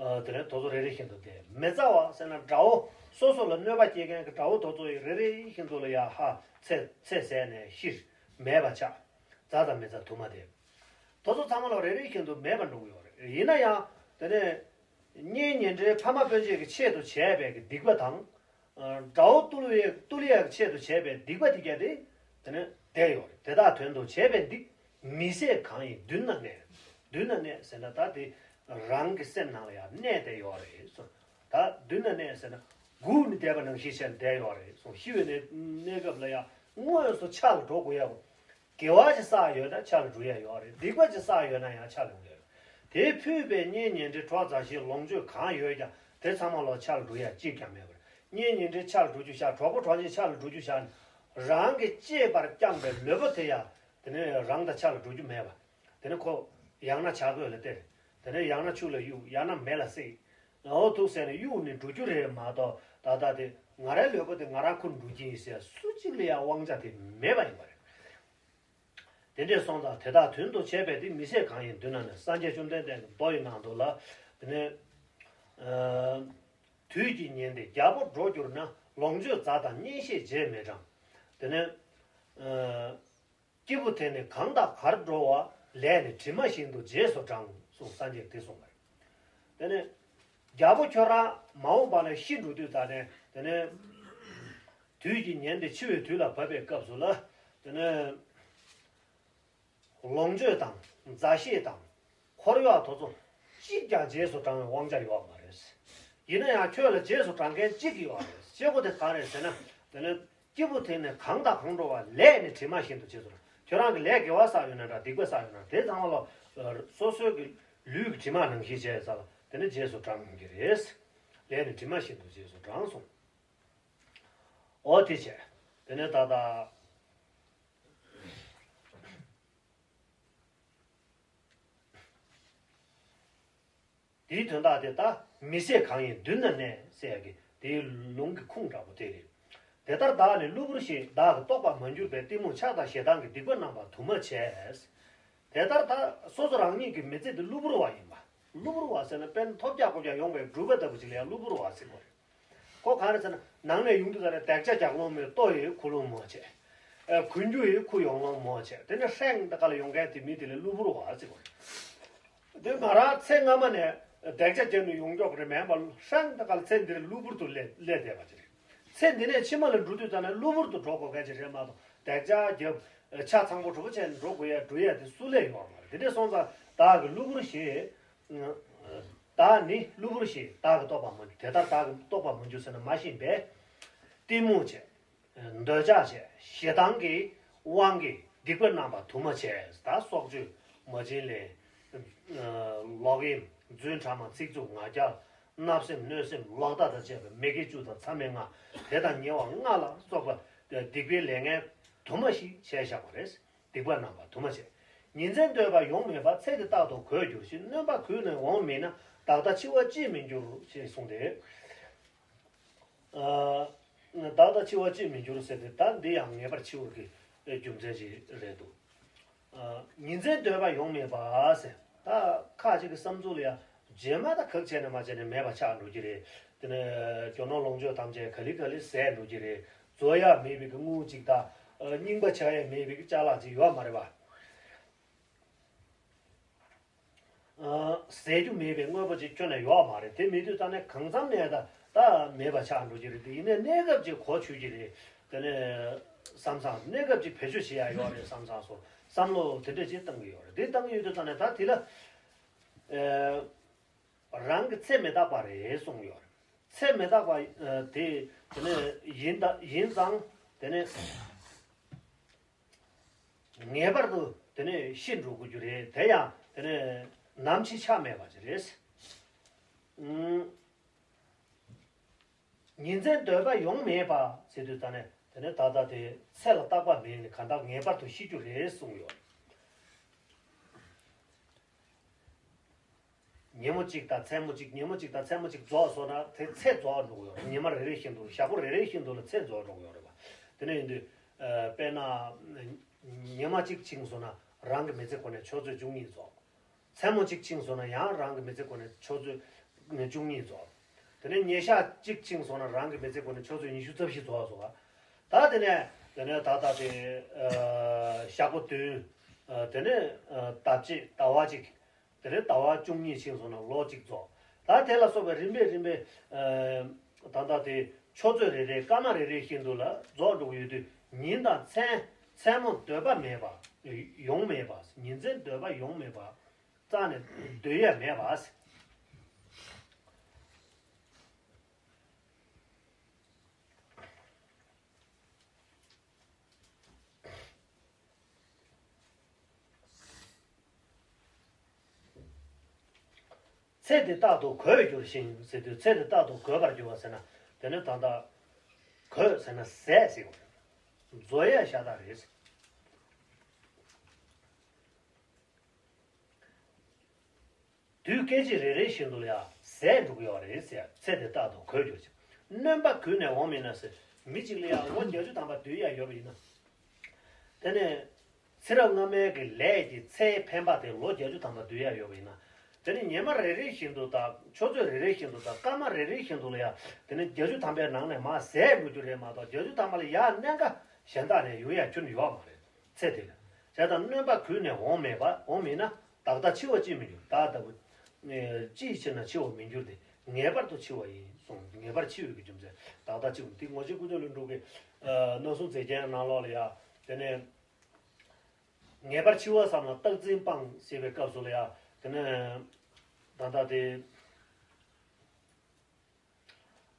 ཨ། དེ་ནས་དེ་ཚོ་རེ་རེ་བཞིན་དུ་བསྡད། མི་མཛའ་བ་ཟེར་ན་དགྲ་བོ། སོ་སོ་ལ་གནོད་པ་སྐྱེལ་མཁན་གྱི་དགྲ་བོ་དེ་ཚོ་ཡི་རེ་རེ་བཞིན་དུ་ལ་ཡ་ཧ་ཚེ་ཚེ་ཟད་ནས་ཤི། མེད་པ་ཆགས། མཛའ་དང་མི་མཛའ་དུ་མ་བསྡད། དེ་ཚོ་ཚང་མ་ལ་རེ་རེ་བཞིན་དུ་མེད་པར་འགྲོ་གི་ཡོད་རེད། ཡིན་ན་ཡང་དེ་ནས་གཉེན་ཉེ་འབྲེལ་ཕ་མ་སྤུན་མཆེད་ཀྱི་ཆེད་དུ་བྱས་པའི་གི་སྡིག་པ་དང་། ཨ། དགྲ་བོ་བཏུལ་བའི་བཏུལ་ཡས་ཀྱི་ཆེད་དུ་བྱས་པའི་སྡིག་པ་དེ་ག་དེ་དེ་ནས་བསྡད་ཡོད་རེད། དེ་དག་དོན་དུ་བྱས་པའི་སྡིག་མི་བཟད་གང་ཡིན་མདུན་ན་གནས། མདུན་ན་གནས་ཟེར་ན་ད་དེ་རང་གི་སེམས་ནང་ལ་ཡང་གནས་བསྡད་ཡོད་རེད་གསུངས། ད་མདུན་ན་གནས་ཟེར་ན་སྒུག་ནས་བསྡད་པ་ནང་བཞིན་བྱས་ནས་བསྡད་ཡོད་རེད་གསུངས། ཤི་བའི་གནས་གནས་སྐབས་ལ་ཡང་དངོས་སུ་ཕྱག་ལ་འགྲོ་དགོས་ཡ། དགེ་བ་ཅིག་བསགས་ཡོད་ན་ཕྱག་ལ་འགྲོ་ཡ་ཡོད་རེད། སྡིག་པ་ཅིག་བསགས་ཡོད་ན་ཡང་ཕྱག་ལ་འགྲོ་ཡ་ཡོད། དེ་ཕུད་པའི་གཉེན་ཉེ་འབྲེལ་གྲོགས་མཛའ་བཤེས་ལོངས་སྤྱོད་གང་ཡོད་ཀྱང་དེ་ཚང་མ་ལོ་ཕྱག་ལ་འགྲོ་ཡ་གཅིག་ཀྱང་མེད་པར། གཉེན་ཉེ་འབྲེལ་ཕྱག་ལ་འགྲོ་རྒྱུ་བཞག་གྲོགས་པོ་གྲོགས་མཆེད་ཕྱག་ལ་འགྲོ་རྒྱུ་བཞག་ནས་རང་གི་གཅེས་པར་བསྐྱངས་པའི་ལུས་པོ་དེ་ཡང་དེ་ནས་རང་དང་ཕྱག་ལ་འགྲོ་རྒྱུ་མེད་པ། དེ་ནས་ཁོ་ཡང་ན་བྱ་རྒོད་ལ་སྟེར། དེ་ནས་ཡང་ན་ཆུ་ལ་གཡུག་ཡང་ན་མེ་ལ་བསྲེགས། འོ་ཐུག་ཟེར་ནས་གཡུག་ནས་འགྲོ་རྒྱུ་རེད་མ་གཏོགས། ད་ལྟ་དེ་ང་རའི་ལུས་པོ་དེ་ང་རང་ཁུར་འགྲོ་གི་ཡིན་ཟེར་སུ་གཅིག་ལ་ཡང་དབང་ཆ་དེ་མེད་པ་ཡིན་པ་རེད། དེ་འདྲས་སོང་ཙང་དེ་དག་དོན་དུ་བྱས་པའི་དེ་མི་བཟད་གང་ཡིན་མདུན་ན་གནས། སངས་རྒྱས་བཅོམ་ལྡན་འདས་ཀྱི་མདོ་ཡི་ནང་དུ་ལ་དེ་ནས། ཨ། དུས་ཀྱི་ཉེན་དེ་རྒྱལ་པོ་འགྲོ་གྱུར་ན། ལོངས་སྤྱོད་མཛའ་དང་གཉེན་བཤེས་རྗེས་མི་འབྲང་། དེ་ནས། ཨ། སྐྱེས་བུ་དེ་ནི་གང་དང་གར་འགྲོ་བ། ལས་ནི་གྲིབ་མ་བཞིན་དུ་རྗེས་སུ་འབྲང་གསུངས། སངས་རྒྱས་དེ་གསུངས་པ་རེད། དེ་ནས་རྒྱལ་པོ་ཁྱོད་རང་མ་འོངས་པ་ན་ཤི་འགྲོ་དུས་ད་ནས་དེ་ནས་དུས་ཀྱི་ཉེན་དེ་འཆི་བའི་དུས་ལ་བབ་པའི་སྐབས་སུ་ལ་དེ་ནས་ལོངས་སྤྱོད་དང་མཛའ་བཤེས་དང་འཁོར་གཡོག་དེ་ཚོ་གཅིག་ཀྱང་རྗེས་སུ་འབྲང་བའི་དབང་ཆ་ཡོད་མ་རེད། ཡིན་ན་ཡང་ཁྱོད་ལ་རྗེས་སུ་འབྲང་མཁན་གཅིག་ཡོད་རེད། སྐྱེས་བུ་དེ་གང་རེད་ཟེར་ན། དེ་ནས་སྐྱེས་བུ་དེ་ནི་གང་དང་གང་འགྲོ་བ། ལས་ནི་གྲིབ་མ་བཞིན་དུ་རྗེས་སུ་འབྲང་། ཁྱོད་རང་གི་ལས་དགེ་བ་བསགས་ཡོད་ན་འདྲ། སྡིག་པ་བསགས་ཡོད་ན་དེ་ཚང་མ་ལ་སོ་སོའི་གི་ལུས་ཀྱི་གྲིབ་མ་ནང་བཞིན་བྱས་ཙང་དེ་ནི་རྗེས་སུ་འབྲང་གི་རེད། ལས་ནི་གྲིབ་མ་བཞིན་དུ་རྗེས་སུ་འབྲང་གསུངས། འོ་དེ་བྱས། དེ་ནས་ད་ལྟ། དེའི་དོན་དག་དེ་ད་མི་བཟད་གང་ཡིན་མདུན་ན་གནས་ཟེར་ཡ་གི་དེའི་ལུང་གི་ཁུངས་འདྲ་པོ་དེ་རེད། དེ་ལྟར་བདག་ནི་གློ་བུར་ཞིག་བདག་གིས་རྟོགས་པར་མ་གྱུར་པའི། གཏི་མུག་ཆགས་དང་ཞེ་སྡང་གི། སྡིག་པ་རྣམ་པ་དུ་མ་བྱས། དེ་ལྟར་ད་སོ་སོ་རང་ཉིད་ཀྱི་མི་ཚེ་འདི་གློ་བུར་བ་ཡིན་པ། གློ་བུར་བ་ཟེར་ན་དཔེར་ན་ཐོལ་རྒྱག་རྐུབ་རྒྱག་ཡོང་བའི་འབྲུག་པ་ལྟ་བུ་ཅིག་ལ་ཡང་གློ་བུར་བ་ཟེར་དགོས་རེད། ཁོ་གང་རེད་ཟེར་ན་ནང་ནས་ཡོང་དུས་ད་རེད། དེག་ཆ་རྒྱག་ལོང་མེད། ལྟོ་ཡི་ཁུ་ལོང་མོ་བྱས། ཨ། གོན་རྒྱུ་ཡི་ཁུ་ཡོང་ལོང་མོ་བྱས། དེ་ནས་ཧྲེང་ད་ག་ལ་ཡོང་མཁན་དེ་མི་དེ་ལ་གློ་བུར་བ་ཟེར་དགོས་རེད། དེ་ང་རང་ཚེ་སྔ་མ་ནས་དེག་ཆ་རྒྱབ་ནས་ཡོང་མགྱོགས་རེད་མིན་པ། ཧྲེང་ད་ག་ལ་ཚེ་འདིར་གློ་བུར་དུ་སླེབས་སླེབས་བསྡད་པ་ཅིག་རེད། ཚེ་འདི་ནས་ཕྱི་མ་ལ་འགྲོ་དུས་ཙམ་ནས་གློ་བུར་དུ་འགྲོ་དགོས་མཁན་ཅིག་རེད་མ་གཏོགས། དེག་ཆ་རྒྱབ། ཆ་ཚང་པོ་གྲུབ་པོ་བྱས་ནས་འགྲོ་དགོས་ཡ་འགྲོ་ཡ་དེ་སུ་ལས་ཡོད་མ་རེད། དེ་འདྲས་སོང་ཙང་བདག་གི་གློ་བུར་ཞེས། བདག་ནི་གློ་བུར་ཞིག་བདག་གིས་རྟོགས་པར་མ་གྱུར། དེ་ལྟར་བདག་གིས་རྟོགས་པར་མ་གྱུར་ཟེར་ན་མ་ཤེས་པས། གཏི་མུག་བྱས། འདོད་ཆགས་བྱས། ཞེ་སྡང་གི་དབང་གིས་སྡིག་པ་རྣམ་པ་དུ་མ་བྱས། ད་སྲོག་གཅོད། མ་བྱིན་ལེན། ལོག་གཡེམ། རྫུན་ཕྲ་མ། ཚིག་རྩུབ། ང་རྒྱལ། བརྣབ་སེམས། གནོད་སེམས། ལོག་ལྟ་དང་བཅས་པའི་མི་དགེ་བཅུ་དང་མཚམས་མེད་ལྔ། དེ་དང་ཉེ་བ་ལྔ་ལ་སོགས་པ་སྡིག་པའི་ལས་ངན་དུ་མ་ཞིག་བྱས་བཞག་པ་རེད། སྡིག་པ་རྣམ་པ་དུ་མ་བྱས། ཉིན་མཚན་སྡོད་པ་ཡོང་མེད་པ། ཚེ་འདི་རྟག་ཏུ་གོད་འགྱུར་ཞིང་། སྣོན་པ་གུད་ནས་འོང་མིན་ན། བདག་ལྟ་འཆི་བ་ཅིས་མི་འགྱུར་ཞེས་གསུངས་ཏེ། ཨ། བདག་ལྟ་འཆི་བ་ཅིས་མི་འགྱུར་ཟེར་ཏེ་ད་འདི་ཡང་ངེས་པར་འཆི་བ་གི་རྒྱུ་མཚན་ཞིག་རེད་འདུག་ཨ། ཉིན་མཚན་སྡོད་པ་ཡོང་མེད་པ་ཟེར། ད་ཁ་ཅིག་གི་བསམ་ཚུལ་ལ་ཡང་རྗེས་མ་ད་ག་བྱས་ནས་མ་བྱས་ནས་མེད་པ་ཆགས་འགྲོ་གི་རེད། དེ་ནས་རྒྱུ་ནོར་ལོངས་སྤྱོད་ཐམས་ཅད་ག་ལེ་ག་ལེ་ཟད་འགྲོ་གི་རེད། རྫོགས་ཡ་མེད་པའི་གི་དངུལ་ཅིག་དང་། ཨ། རྙིང་པ་ཆགས་ཡ་མེད་པའི་གི་ཅ་ལག་ཅིག་ཡོད་མ་རེད་པ། ཨ། ཟད་རྒྱུ་མེད་པའི་དངོས་པོ་ཅིག་ཁྱོན་ནས་ཡོད་མ་རེད། དེ་མེད་དུས་ད་ནས་གང་འཚམ་ནས་ད་ད་མེད་པ་ཆགས་འགྲོ་གི་རེད། དེ་ཡིན་ནའི་གནས་སྐབས་ཅིག་གོ་ཆོད་ཀྱི་རེད། དེ་ནས་བསམ་བསམ་གནས་སྐབས་ཅིག་བེད་སྤྱོད་བྱེད་ཡ་ཡོད་རེད་བསམ་བསམ་སོང་བསམ་བློ་དེ་འདྲ་ཅིག་བཏང་གི་ཡོད་རེད། དེ་བཏང་གི་ཡོད་དུས་ད་ནས་ད་དེ་ལ། ཨ། རང་གི་ཚེ་མི་རྟག་པ་རེད་གསུངས་ཡོད་རེད། ཚེ་མི་རྟག་པ་དེ་དེ་ནས་ཡིན་ད་ཡིན་ཙང་དེ་ནས་ངེས་པར་དུ་དེ་ནས་ཤི་འགྲོ་དགོས་རྒྱུ་རེད། དེ་ཡང་དེ་ནས་ནམ་འཆི་ཆ་མེད་པ་ཅིག་རེད། ཨུམ། ཉིན་མཚན་སྡོད་པ་ཡོང་མེད་པ་ཟེར་དུས་ད་ནས་དེ་ནས་ད་ལྟ་དེ་ཚེ་ལ་རྟག་པ་མེད་ནས་གང་ལྟར་ངེས་པར་དུ་ཤི་རྒྱུ་རེད་གསུངས་ཡོད། ཉིན་མོ་གཅིག་དང་མཚན་མོ་གཅིག་ཉིན་མོ་གཅིག་དང་མཚན་མོ་གཅིག་རྫོགས་སོང་ན་དེ་ཚེ་རྫོགས་འགྲོ་གི་ཡོད་རེད། ཉི་མ་རེ་རེ་བཞིན་དུ་ཞག་པོ་རེ་རེ་བཞིན་དུ་ལ་ཚེ་རྫོགས་འགྲོ་གི་ཡོད་རེད་པ། དེ་ནས་ཡིན་དུས་དཔེར་ན་ཉི་མ་གཅིག་ཕྱིན་སོང་ན་རང་གི་མི་ཚེ་ཁོ་ནས་ཆུ་ཚོད་བཅུ་གཉིས་རྫོགས། མཚན་མོ་གཅིག་ཕྱིན་སོང་ན་ཡང་རང་གི་མི་ཚེ་ཁོ་ནས་ཆུ་ཚོད་བཅུ་གཉིས་རྫོགས། དེ་ནས་ཉིན་ཞག་གཅིག་ཕྱིན་སོང་ན་རང་གི་མི་ཚེ་ཁོ་ནས་ཆུ་ཚོད་ཉི་ཤུ་རྩ་བཞི་རྫོགས་སོང་བ། ད་དེ་ནས་དེ་ནས་ད་ལྟ་དེ་ཞག་པོ་བདུན། དེ་ནས་ཟླ་གཅིག་ཟླ་བ་གཅིག་དེ་ནས་ཟླ་བ་བཅུ་གཉིས་ཕྱིན་སོང་ན་ལོ་གཅིག་རྫོགས། ད་དེ་ལ་སོགས་པའི་རིམ་པས་རིམ་པས་ད་ལྟ་དེ་ཆུ་ཚོད་རེ་རེ་སྐར་མ་རེ་རེ་བཞིན་དུ་ལ་རྫོགས་འགྲོ་གི་ཡོད་དུས་ཉིན་དང་མཚན་མཚན་མོ་སྡོད་པ་མེད་པ། ཡོང་མེད་པ། ཉིན་མཚན་སྡོད་པ་ཡོང་མེད་པ། རྩ་ནས་སྡོད་ཡ་མེད་པ། ཚེ་འདི་རྟག་ཏུ་གོད་འགྱུར་ཞིང་ཟེར་དུས་ཚེ་འདི་རྟག་ཏུ་གོད་པར་འགྱུར་བ་ཟེར་ན་དེ་ནི་ད་ལྟ་གོད་ཟེར་ན་ཟད་ཟེར་བ་རེད། རྫོགས་ཡ་ཤ་སྟག་རེད། དུས་སྐད་ཅིག་རེ་རེ་བཞིན་དུ་ལ་ཡང་ཟད་འགྲོ་གི་ཡོད་རེད་ཟེར། ཚེ་འདི་རྟག་ཏུ་གོད་འགྱུར་ཅིང་། སྣོན་པ་གུད་ནས་འོང་མིན་ན་ཟེར། མི་གཅིག་ལ་ཡང་ལོ་བརྒྱད་ཅུ་ཐམ་པ་སྡོད་ཡ་ཡོད་པ་ཡིན་ན། དེ་ནས་ཚེ་རབས་སྔ་མའི་གི་ལས་ཀྱི་ཚེའི་འཕེན་པ་དེ་ལོ་བརྒྱད་ཅུ་ཐམ་པ་སྡོད་ཡ་ཡོད་པ་ཡིན་ན། དེ་ནས་ཉི་མ་རེ་རེ་བཞིན་དུ་དང་ཆུ་ཚོད་རེ་རེ་བཞིན་དུ་དང་སྐར་མ་རེ་རེ་བཞིན་དུ་ལ་ཡང་དེ་ནས་བརྒྱད་ཅུ་ཐམ་པའི་ནང་ནས་མར་ཟད་འགྲོ་རྒྱུ་རེད་མ་གཏོགས་བརྒྱད་ཅུ་ཐམ་པ་ལ་ཡང་གནད་འགག་གཞན་དག་ནས་ཡོང་ཡ་ཁྱོན་ནས་ཡོད་མ་རེད། ཚེ་དེ་ལ། བྱས་ཙང་སྣོན་པ་གུད་ནས་འོང་མེད་པ། འོང་མིན་ན་བདག་ལྟ་འཆི་བ་ཅིས་མི་འགྱུར། བདག་ལྟ་བུ། ཨེ། ཅིས་འཆི་ན་འཆི་བར་མི་འགྱུར་ཏེ། ངེས་པར་དུ་འཆི་བ་ཡིན་གསུངས། ངེས་པར་འཆི་བའི་གི་རྒྱུ་མཚན་བདག་ལྟ་འཆི་བ་འདི་ངོ་ཤེས་ཀུན་སྤྱོད་ལྷུན་གྲུབ་ཀྱི། ཨ། སྣང་གསུམ་མཛེས་རྒྱན་ནང་ལོགས་ལ་ཡ། དེ་ནས། ངེས་པར་འཆི་བ་བསམ་ལ་རྟག་འཛིན་སྤངས་ཞེས་པའི་སྐབས་སུ་ལ་ཡ། དེ་ནས། ད་ལྟ་དེ།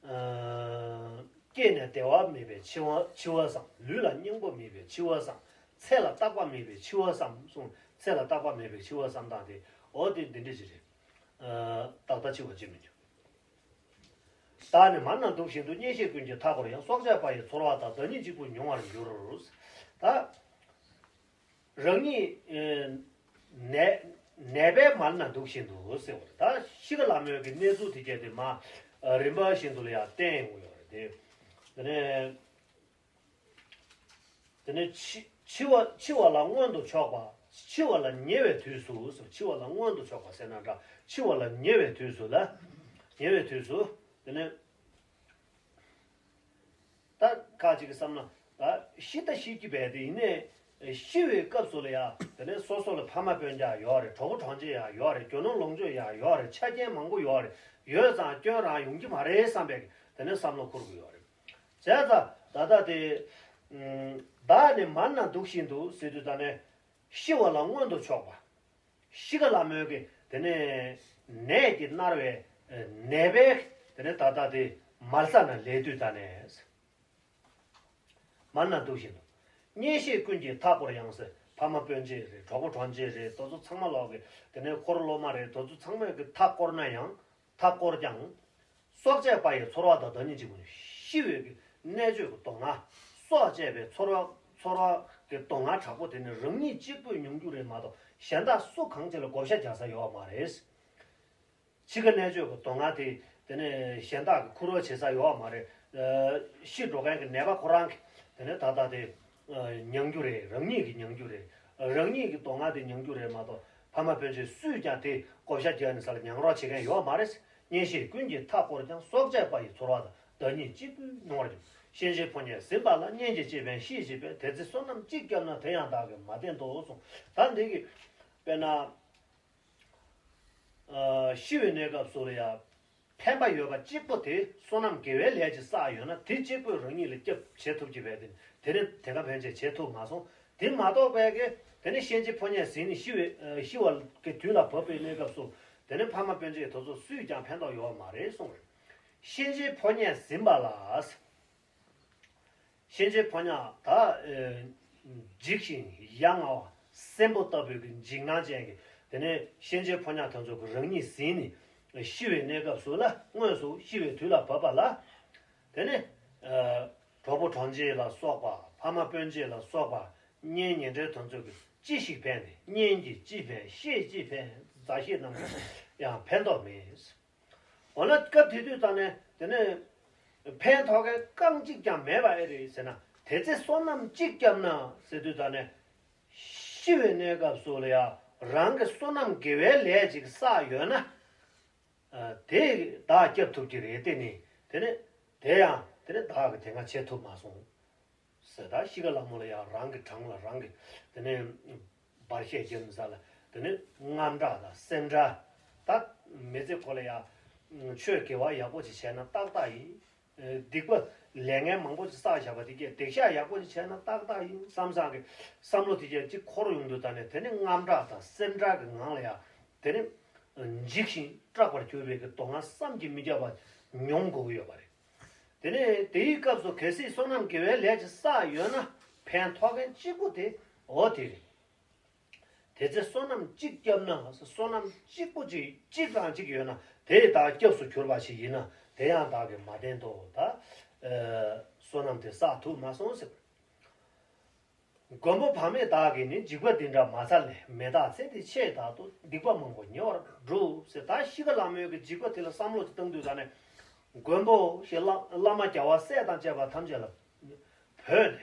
ཨ། སྐྱེས་ནས་བདེ་བ་མེད་པའི་འཆི་བ། འཆི་བ་བསམ། ལུས་ལ་སྙིང་པོ་མེད་པའི་འཆི་བ་བསམ། ཚེ་ལ་རྟག་པ་མེད་པའི་འཆི་བ་བསམ་གསུངས། ཚེ་ལ་རྟག་པ་མེད་པའི་འཆི་བ་བསམ་སྟངས་དེ། འོ་དེ་འདི་འདྲ་ཞིག་རེད། ཨ། བདག་ལྟ་འཆི་བ་ཅིས་མི་འགྱུར། བདག་ནི་མར་ན་འདུག་བཞིན་དུ། གཉེན་བཤེས་ཀུན་གྱི་མཐའ་བསྐོར་ཡང་། སྲོག་ཆགས་པ་ཡི་ཚོར་བ་དག། བདག་ཉིད་གཅིག་པུ་མྱོང་བར་འགྱུར། ད། རང་ཉིད། ཨེ། ནད། ནད་པའི་མལ་ན་འདུག་བཞིན་དུ་ཟེར་བ་རེད། ད་ཤི་ཁ་ལ་མོའི་གི་གནས་ཚུལ་དེ་གྱད་དེ་མ། ཨ། རིམ་པ་བཞིན་དུ་ལ་ཡང་བསྟན་ཡོང་གི་ཡོད་རེད་དེ། དེ་ནས། དེ་ནས་འཆི། འཆི་བ། འཆི་བ་ལ་མངོན་དུ་ཕྱོགས་པ། འཆི་བ་ལ་ཉེ་བའི་དུས་སུ་ཟེར། འཆི་བ་ལ་མངོན་དུ་ཕྱོགས་པ་ཟེར་ན་འདྲ། འཆི་བ་ལ་ཉེ་བའི་དུས་སུ་ལ། ཉེ་བའི་དུས་སུ། དེ་ནས། ད་ཁ་ཅིག་གིས་བསམ་ན། ད་ཤི་ད་ཤི་གི་བས་དེ་ཡིན་ནའི། ཤི་བའི་སྐབས་སུ་ལ་ཡ། དེ་ནས་སོ་སོ་ལ་ཕ་མ་སྤུན་ཀྱག་ཡོད་རེད། གྲོགས་པོ་གྲོགས་མཆེད་ཡང་ཡོད་རེད། རྒྱུ་ནོར་ལོངས་སྤྱོད་ཡང་ཡོད་རེད། ཆ་རྐྱེན་མང་པོ་ཡོད་རེད། ཡོད་ཙང་སྐྱོན་རང་ཡོང་གི་མ་རེད་བསམ་པའི་དེ་ནས་བསམ་བློ་འཁོར་གི་ཡོད་རེད། བྱས་ཙང་ད་ལྟ་དེ། ཨུམ། བདག་ནི་མར་ན་འདུག་བཞིན་དུ་ཟེར་དུས་ད་ནས། ཤི་བ་ལ་མངོན་དུ་ཕྱོགས་པ། ཤི་ཁ་ལ་མོའི་གི་དེ་ནས་ནད་ཀྱིས་མནར་བའི་ནད་པའི་དེ་ནས་ད་ལྟ་དེ་མལ་ས་ན་ལས་དུས་ད་ནས། མར་ན་འདུག་བཞིན་དུ། གཉེན་བཤེས་ཀུན་གྱི་མཐའ་བསྐོར་ཡང་ཟེར། ཕ་མ་སྤུན་མཆེད་རེད། གྲོགས་པོ་གྲོགས་མཆེད་རེད། དེ་ཚོ་ཚང་མ་ལོག་གི་དེ་ནས་འཁོར་སློབ་མ་རེད། དེ་ཚོ་ཚང་མས་གི་མཐའ་བསྐོར་ན་ཡང་། མཐའ་བསྐོར་ཀྱང་། སྲོག་བཅད་པ་ཡི་ཚོར་བ་དག། བདག་ཉིད་གཅིག་པུ་ནི། ཤི་བའི་གི་གནད་གཅོད་ཀྱི་སྡུག་བསྔལ། སྲོག་བཅད་པའི་ཚོར་བ། ཚོར་བ་གི་སྡུག་བསྔལ་དྲག་པོ་དེ་ནི་རང་ཉིད་གཅིག་པུས་མྱོང་རྒྱུ་རེད་མ་གཏོགས་གཞན་དག་སུ་གང་ཅི་ལ་བགོ་བཤའ་རྒྱག་ས་ཡོད་མ་རེད། འཆི་ཁ་གནད་གཅོད་ཀྱི་སྡུག་བསྔལ་དེ་དེ་ནི་གཞན་དག་གིས་ཁུར་བ་བྱེད་ས་ཡོད་མ་རེད། ཤི་འགྲོ་མཁན་གྱི་ནད་པ་ཁོ་རང་གིས་དེ་ནི་ད་ལྟ་དེ། མྱང་རྒྱུ་རེད། རང་ཉིད་ཀྱིས་མྱང་རྒྱུ་རེད། རང་ཉིད་ཀྱི་སྡུག་བསྔལ་དེ་མྱང་རྒྱུ་རེད་མ་གཏོགས་ཕ་མ་སྤུན་མཆེད་སུས་ཀྱང་དེ་བགོ་བཤའ་རྒྱག་ནས་ས་ལ་མྱང་རོགས་བྱེད་མཁན་ཡོད་མ་རེད། གཉེན་བཤེས་ཀུན་གྱི་མཐའ་བསྐོར་ཀྱང་། སྲོག་བཅད་པ་ཡི་ཚོར་བ་དག། བདག་ཉིད་གཅིག་པུས་མྱོང་བར་འགྱུར། གཤིན་རྗེའི་ཕོ་ཉས་ཟིན་པ་ལ། གཉེན་གྱིས་ཅི་ཕན་བཤེས་ཀྱིས་ཕན། དེ་ཚེ་བསོད་ནམས་གཅིག་བསྐྱབས་ན། དེ་ཡང་བདག་གིས་མ་བསྟེན་ཏོ་གསུངས། ད་འདི་གི་དཔེར་ན། ཨ། ཤི་བའི་གནས་སྐབས་སུ་ལ་ཡང་། ཕན་པ་ཡོད་པ་གཅིག་པོ་དེ་བསོད་ནམས་དགེ་བའི་ལས་ཀྱིས་བསགས་ཡོད་ན་དེ་གཅིག་པོས་རང་ཉིད་ལ་སྐྱབས་བྱེད་ཐུབ་ཀྱི་བས་ཏེ་དེ་ནི་དེ་ག་ཕན་ཆད་བྱེད་ཐུབ་མ་སོང་། དེ་མ་གཏོགས་པའི་གི་དེ་ནི་གཤིན་རྗེའི་ཕོ་ཉས་ཟིན་ནས་ཤི་བའི་ཤི་བ་གི་དུས་ལ་བབ་པའི་གནས་སྐབས་སུ་དེ་ནི་ཕ་མ་སྤུན་མཆེད་དེ་ཚོ་སུས་ཀྱང་ཕན་ཐོགས་ཡོད་མ་རེད་གསུངས་རེད། གཤིན་རྗེའི་ཕོ་ཉས་ཟིན་པ་ལ། གཤིན་རྗེའི་ཕོ་ཉ་ད། ཨེ། འཇིགས་ཤིང་ཡ་ང་བ་གསོན་པོ་ལྟ་བུའི་གི་འཇིགས་སྣང་ཅན་གྱི་དེ་ནས་གཤིན་རྗེའི་ཕོ་ཉ་དེ་ཚོ་གི་རང་ཉིད་ཟིན་ནས་ཤི་བའི་གནས་སྐབས་སུ་ལ་དངོས་སུ་ཤི་བའི་དུས་ལ་བབ་པ་ལ། དེ་ནས། ཨ། གྲོགས་པོ་གྲོགས་མཆེད་ལ་སོགས་པ་ཕ་མ་སྤུན་མཆེད་ལ་སོགས་པ་གཉེན་ཉེ་འབྲེལ་དེ་ཚོ་གི་ཅི་ཞིག་ཕན་ནས་གཉེན་གྱིས་ཅི་ཕན་བཤེས་ཅི་ཕན་མཛའ་བཤེས་རྣམས་ཀྱིས་ ཡང་ཕན་ཐོགས་མེད། འོ་ན་སྐབས་དེ་དུས་ཙམ་ནས་དེ་ནས་ཕན་ཐོགས་མཁན་རྐང་གཅིག་ཀྱང་མེད་པ་ཨེ་རེད་ཟེར་ན། དེ་ཚེ་བསོད་ནམས་གཅིག་བརྒྱབ་ན་ཟེར་དུས་ཙམ་ནས། ཤི་བའི་གནས་སྐབས་སུ་ལ་ཡང་རང་གི་བསོད་ནམས་དགེ་བའི་ལས་ཅིག་བསགས་ཡོད་ན། ཨ། དེ་བདག་སྐྱབས་ཐུབ་ཀྱི་རེད། དེ་ནི་དེ་ནི་དེ་ཡང་དེ་ནི་བདག་གི་དེ་སྔ་བྱེད་ཐུབ་མ་སོང་ཟེར། ད་ཤི་ཁ་ལ་མོ་ལ་ཡང་རང་གི་བྲང་ལ་རང་གི་དེ་ནི་བར་ཤད་རྒྱབ་ནས་ས་ལ་དེ་ནི་དངངས་སྐྲག་དང་སེམས་ཁྲལ། ད་མི་ཚེ་ཁོ་ལ་ཡང་ཆོས་དགེ་བ་ཡག་པོ་ཅིག་བྱས་ན་ཏག་ཏག་ཡིན། སྡིག་པ་ལས་ངན་མང་པོ་ཅིག་བསགས་བཞག་པ་དེ་གས་སྡིག་བཤགས་ཡག་པོ་ཅིག་བྱས་ན་ཏག་ཏག་ཡིན་བསམ་བསམ་གི་བསམ་བློ་དེ་གས་ཅིག་འཁོར་ཡོང་དུས་ད་ནས་དེ་ནི་དངངས་སྐྲག་དང་སེམས་ཁྲལ་གྱི་ངང་ལ་ཡང་དེ་ནི་འཇིགས་ཤིང་སྐྲག་པར་གྱུར་པའི་གི་སྡུག་བསྔལ་བསམ་གྱིས་མི་ཁྱབ་པ་མྱོང་དགོས་ཀྱི་ཡོད་པ་རེད། དེ་ནས་དེའི་སྐབས་སུ་གལ་སྲིད་བསོད་ནམས་དགེ་བའི་ལས་ཅིག་བསགས་ཡོད་ན་ཕན་ཐོགས་མཁན་གཅིག་པུ་དེ་འོ་དེ་རེད། དེ་ཚེ་བསོད་ནམས་གཅིག་བརྒྱབ་ན་བསོད་ནམས་གཅིག་པོ་གཅིག་གཅིག་རང་གཅིག་ཡོད་ན་དེ་བདག་སྐྱབས་སུ་གྱུར་པ་ཞིག་ཡིན་ན་དེ་ཡང་བདག་གིས་མ་བསྟེན་ཏོ། ད་ཨ་བསོད་ནམས་དེ་བསགས་ཐུབ་མ་སོང་ཟེར། མགོན་པོ་བག་མེད་བདག་གིས་ནི། འཇིགས་པ་འདི་འདྲ་མ་འཚལ་ནས། མི་རྟག་ཚེ་འདིའི་ཆེད་དག་ཏུ། སྡིག་པ་མང་པོ་ཉེ་བར་བསྒྲུབས་ཟེར། ད་ཤི་ཁ་ལ་མོའི་གི་འཇིགས་པ་དེ་ལ་བསམ་བློ་ཅིག་བཏང་དུས་ད་ནས་མགོན་པོ་ཞེས་བླ་བླ་མ་རྒྱལ་བ་སྲས་དང་བཅས་པ་ཐམས་ཅད་ལ་བོས་ནས།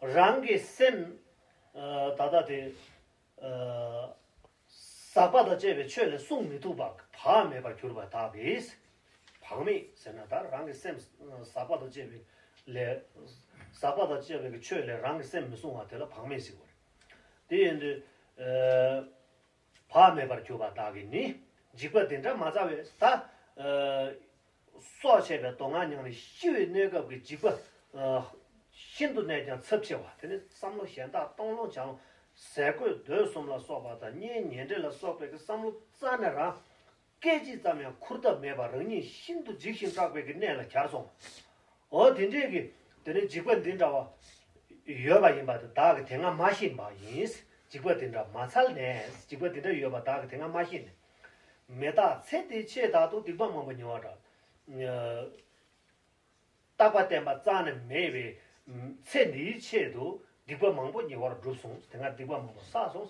ཨ། རང་གི་སེམས། ཨ། ད་ལྟ་དེ། ཨ། ཟག་པ་དང་བཅས་པའི་ཆོས་ལས་བསྲུང་མི་ཐུབ་པ་བག་མེད་པར་གྱུར་པ་དག་གིས། བག་མེད་ཟེར་ན་ད་རང་གི་སེམས་ཟག་པ་དང་བཅས་པའི་ལས། ཟག་པ་དང་བཅས་པའི་ཆོས་ལས་རང་གི་སེམས་མི་བསྲུང་བ་དེ་ལ་བག་མེད་ཟེར་བ་རེད། དེ་ཡིན་དུས། ཨ། བག་མེད་པར་གྱུར་པ་དག་གིས་ནི། འཇིགས་པ་འདི་འདྲ་མ་འཚལ་བས། ད། ཨ། སྲོག་ཆད་པའི་སྡུག་བསྔལ་མྱངས་ནས་ཤི་བའི་གནས་སྐབས་ཀྱི་འཇིགས་པ། ཨ། ཤིན་ཏུ་ནས་ཀྱང་ཚབས་ཆེ་བ། དེ་ནི་བསམ་བློ་གཞན་དག་གཏོང་ལོང་བྱ་ལོང་། ཟས་གོས་སྡོད་གསུམ་ལ་སོགས་པ་དང་། གཉེན་ཉེ་འབྲེལ་ལ་སོགས་པའི་བསམ་བློ་རྩ་ནས་རང་སྐད་ཅིག་ཙམ་ཡང་འཁུར་ཐབས་མེད་པར་རང་ཉིད་ཤིན་ཏུ་འཇིགས་ཤིང་སྐྲག་པའི་གནས་ལ་གྱར་སོང་། འོ་དེ་འདྲས་ཀྱི་དེ་ནས་འཇིགས་པ་འདི་འདྲ་བ་ཡོད་པ་ཡིན་པ་དེ་བདག་གིས་དེ་སྔ་མ་ཤེས་པ་ཡིན། འཇིགས་པ་འདི་འདྲ་མ་འཚལ་ནས། འཇིགས་པ་འདི་འདྲ་ཡོད་པ་བདག་གིས་དེ་སྔ་མ་ཤེས་ནས། མི་རྟག་ཚེ་འདིའི་ཆེད་དག་ཏུ། སྡིག་པ་མང་པོ་ཉེ་བར་བསྒྲུབས། རྟག་པ་བརྟན་པ་རྩ་ནས་མེད་པའི་ཚེ་འདིའི་ཆེད་དུ་སྡིག་པ་མང་པོ་ཉེ་བར་བསྒྲུབས་སོང་། དེ་སྔ་སྡིག་པ་མང་པོ་བསགས་སོང་།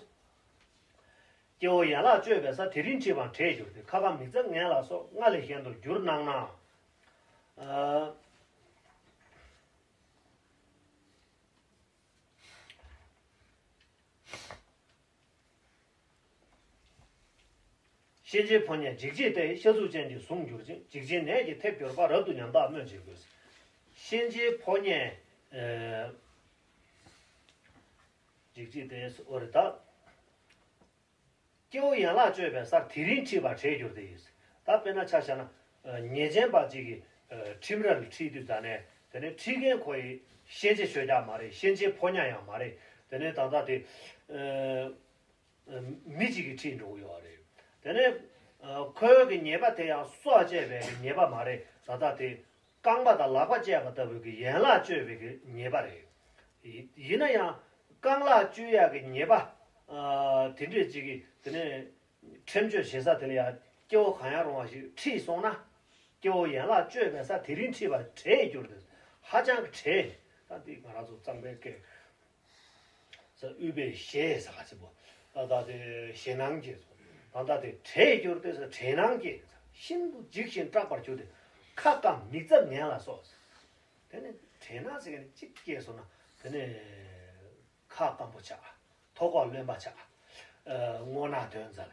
སྐྱེ་བོ་ཡན་ལག་གཅོད་པའི་ས། དེ་རིང་ཁྲིད་པར་བྲེད་གྱུར་ཏེ། ཁ་སྐམ་མིག་རྩ་ངན་ལ་སོགས། སྔར་ལས་གཞན་དུ་འགྱུར་སྣང་ན། ཨ། གཤིན་རྗེའི་ཕོ་ཉས་འཇིགས་བྱེད་དེ། ཤ་ཚུགས་ཅན་གྱིས་བཟུང་གྱུར་ཅིང་། འཇིགས་བྱེད་ནད་ཀྱིས་ཐེབས་གྱུར་པ། རབ་ཏུ་ཉམ་ཐག་སྨོས་ཅི་དགོས། གཤིན་རྗེའི་ཕོ་ཉས། ཨ། འཇིགས་བྱེད་དེ། འོ་རེད་ད། སྐྱེ་བོ་ཡན་ལག་གཅོད་པའི་སར། དེ་རིང་ཁྲིད་པར་བྲེད་གྱུར་ཏེ། ད་དཔེར་ན་ཆ་བཞག་ན། ཨ། ཉེས་ཅན་པ་གཅིག་གིས། ཨ། ཁྲིམས་རར་ཁྲིད་དུས་ད་ནས་དེ་ནས་ཁྲིད་མཁན་ཁོ་ཡི་གཤིན་རྗེ་ཞོ་རྒྱག་མ་རེད། གཤིན་རྗེའི་ཕོ་ཉ་ཡང་མ་རེད། དེ་ནས་ད་ལྟ་དེ། ཨ། མི་གཅིག་གིས་ཁྲིད་འགྲོ་གི་ཡོད་རེད། དེ་ནས། ཨ། ཁོའི་གི་ཉེས་པ་དེ་ཡང་སྲོག་བཅད་པའི་གི་ཉེས་པ་མ་རེད། ད་ལྟ་དེ། རྐང་པ་དང་ལག་པ་བཅད་པ་ལྟ་བུའི་གི་ཡན་ལག་གཅོད་པའི་གི་ཉེས་པ་རེད། ཡིན་ན་ཡང་རྐང་ལག་གཅོད་ཡག་གི་ཉེས་པ། ཨ། དེ་འདྲས་ཅིག་གིས་དེ་ནས་ཁྲིམས་གཅོད་བྱེད་ས་དེ་ལ་ཡང་སྐྱེ་བོ་གང་ཡང་རུང་བ་ཞིག་ཁྲིད་སོང་ན། སྐྱེ་བོ་ཡན་ལག་གཅོད་པའི་ས། དེ་རིང་ཁྲིད་པར་བྲེད་གྱུར་ཏེ། ཧ་ཅང་གི་བྲེད། ད་འདི་ང་རང་ཚོ་གཙང་པའི་སྐད། ས་དབུས་པའི་ཞེ་ས་ག་ཚིག་པོ། ད་ལྟ་དེ་ཞེད་སྣང་སྐྱེས་སོང་། ད་ལྟ་དེ་བྲེད་གྱུར་ཏེ་ས་བྲེད་སྣང་སྐྱེས། ཤིན་ཏུ་འཇིགས་ཤིང་སྐྲག་པར་གྱུར་ཏེ། ཁ་སྐམ་མིག་རྩ་ངན་ལ་སོགས། དེ་ནས་བྲེད་སྣང་ཟེར་མཁན་གཅིག་སྐྱེས་སོང་ན་དེ་ནས་ཁ་སྐམ་པོ་ཆགས། ཐོག་ཁོག་རློན་པ་ཆགས། ཨ། སྔོ་ནག་ཐོན་ཚར།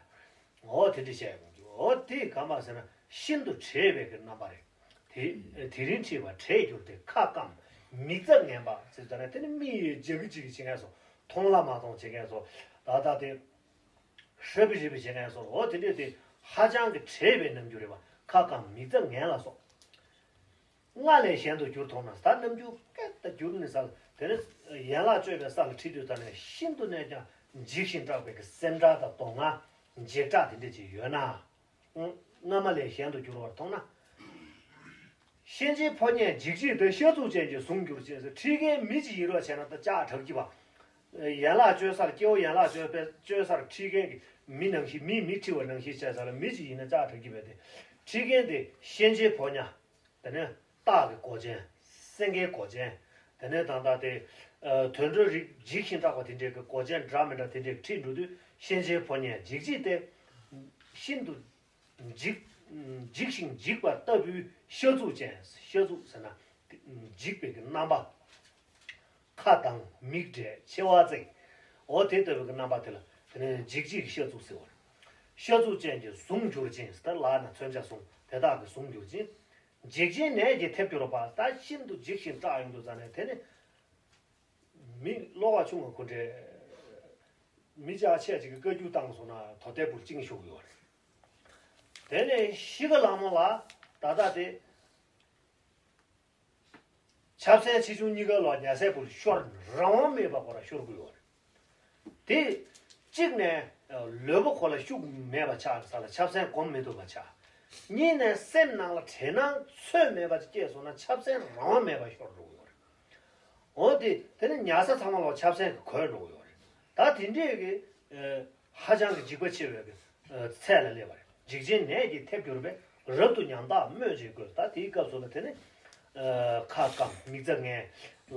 འོ་དེ་འདྲ་བྱས་ཡོང་རྒྱུ། འོ་དེ་ག་མ་ཟེར་ན་ཤིན་ཏུ་བྲེད་པའི་གི་རྣམ་པ་རེད། དེ་དེ་རིང་ཁྲིད་པར་བྲེད་གྱུར་ཏེ། ཁ་སྐམ་མིག་རྩ་ངན་པ་ཟེར་ཙང་ནས་དེ་ནི་མིག་ཡིས་ལྗགས་ཀྱི་ལྗགས་ཀྱི་བྱེད་མཁན་སོགས། མཐོང་ལ་མ་མཐོང་བྱེད་མཁན་སོགས། ད་ལྟ་དེ་ཧྲབ་པི་རིབ་པི་བྱེད་མཁན་སོགས། འོ་དེ་འདྲས་དེ་ཧ་ཅང་གི་བྲེད་པའི་རྣམ་འགྱུར་རེད་པ། ཁ་སྐམ་མིག་རྩ་ངན་ལ་སོགས། སྔར་ལས་གཞན་དུ་འགྱུར་མཐོང་ན། ད་རྣམ་འགྱུར་སྐད་དུ་འགྱུར་ནས་ས་དེ་ནི་ཡན་ལག་གཅོད་པའི་ས་ལ་ཁྲིད་དུས་ད་ནས་ཤིན་ཏུ་ནས་ཀྱང་འཇིགས་ཤིང་སྐྲག་པའི་གི་སེམས་ཁྲལ་དང་སྡུག་བསྔལ་འཇིགས་སྐྲག་དེ་འདྲས་ཅིག་ཡོད་ན། སྔ་མ་ལས་གཞན་དུ་འགྱུར་བར་མཐོང་ན། གཤིན་རྗེའི་ཕོ་ཉས་འཇིགས་བྱེད་དེ། ཤ་ཚུགས་ཅན་གྱིས་བཟུང་གྱུར་ཅིང་ཟེར། ཁྲིད་མཁན་མི་གཅིག་ཡིན་རོགས་བྱས་ན་ད་ལྕགས་དྲག་གི་པ། ཡན་ལག་གཅོད་སར་སྐྱེ་བོ་ཡན་ལག་གཅོད་པའི་གཅོད་སར་ཁྲིད་མཁན་གྱི་མི་ནང་བཞིན་མིས་མི་ཁྲིད་པ་ནང་བཞིན་བྱས་ས་ལ་མི་གཅིག་ཡིན་ན་ལྕགས་དྲག་གི་པས་ཏེ། ཁྲིད་མཁན་དེ་གཤིན་རྗེའི་ཕོ་ཉ། དེ་ནས་སྟག་གི་མགོ་ཅན། སེང་གེའི་མགོ་ཅན། དེ་ནས་ད་ལྟ་དེ། ཨ། དུད་འགྲོའི་རིགས་འཇིགས་ཤིང་སྐྲག་པ་དེ་འདྲའི་གི་མགོ་ཅན་འདྲ་མི་འདྲ་དེ་འདྲའི་ཁྲིད་འགྲོ་དུས་ གཤིན་རྗེའི་ཕོ་ཉས་འཇིགས་བྱེད་དེ། ཤིན་ཏུ་འཇིགས། འཇིགས་ཤིང་འཇིགས་པ་ལྟ་བུའི་ཤ་ཚུགས་ཅན། ཤ་ཚུགས་ཟེར་ན་འཇིགས་པའི་གི་རྣམ་པ། ཁ་གདངས་མིག་བགྲད་མཆེ་བ་གཙིགས། འོ་དེ་ལྟ་བུའི་གི་རྣམ་པ་དེ་ལ་དེ་ནས་འཇིགས་བྱེད་ཀྱི་ཤ་ཚུགས་ཟེར་བ་རེད། ཤ་ཚུགས་ཅན་གྱི་ཟུང་འགྱུར་ཅན་ཟེར། ད་ལག་ན་མཚོན་ཆ་ཟུང་དེ་དག་གི་ཟུང་འགྱུར་ཅན། འཇིགས་ཆེན་ནད་ཀྱིས་ཐེབས་གྱུར་པ། ད་ཤིན་ཏུ་འཇིགས་ཤིང་སྐྲག་ཡོང་དུས་ཙ་ནས་དེ་ནི། མི་བློ་ཁ་ཆུང་བ་ཁོ་འདྲས། མི་ཅག་ཆེ་ཅིག་གིས་བཀའ་བཀྱོན་བཏང་སོང་ན་དོ་ལྟའི་བུར་བཅིངས་ཤོག་ཡོད་རེད། དེ་ནས་གཤིས་ཀ་ལྷ་མོ་ལ་ད་ལྟ་དེ། ཆབ་སྲན་ཆེ་ཆུང་གཉིས་ཀ་ལ་ཉལ་སའི་བུར་ཤོར། རང་དབང་མེད་པ་ཁོ་ལ་ཤོར་དགོས་ཡོད་རེད། དེ། གཅིག་ནས་ལུས་པོ་ཁོ་ལ་ཤུགས་མེད་པ་ཆགས་ས་ལ་ཆབ་སྲན་སྒོམ་མི་ཐུབ་པ་ཆགས། གཉིས་ནས་སེམས་ནང་ལ་བྲེལ་སྣང་ཚོད་མེད་པ་ཅིག་སྐྱེས་སོང་ན་ཆབ་སྲན་རང་དབང་མེད་པ་ཤོར་འགྲོ་གི་ཡོད་རེད། འོ་དེ་དེ་ནི་ཉལ་ས་ཚང་མ་ལ་ཆབ་སྲན་གྱིས་གོས་འགྲོ་གི་ཡོད་རེད། ད་དེ་འདྲས་ཀྱི་ཨ་ཧ་ཅང་གི་འཇིགས་པ་ཆེ་བའི་གི་ཨ་ཚད་ལ་སླེབས་པ་རེད། འཇིགས་ཆེན་ནད་ཀྱིས་ཐེབས་གྱུར་པས། རབ་ཏུ་ཉམ་ཐག་སྨོས་ཅི་དགོས། ད་དེའི་སྐབས་སུ་ལ་དེ་ནི་ཨ་ཁ་བསྐམས་མིག་རྩ་ངན་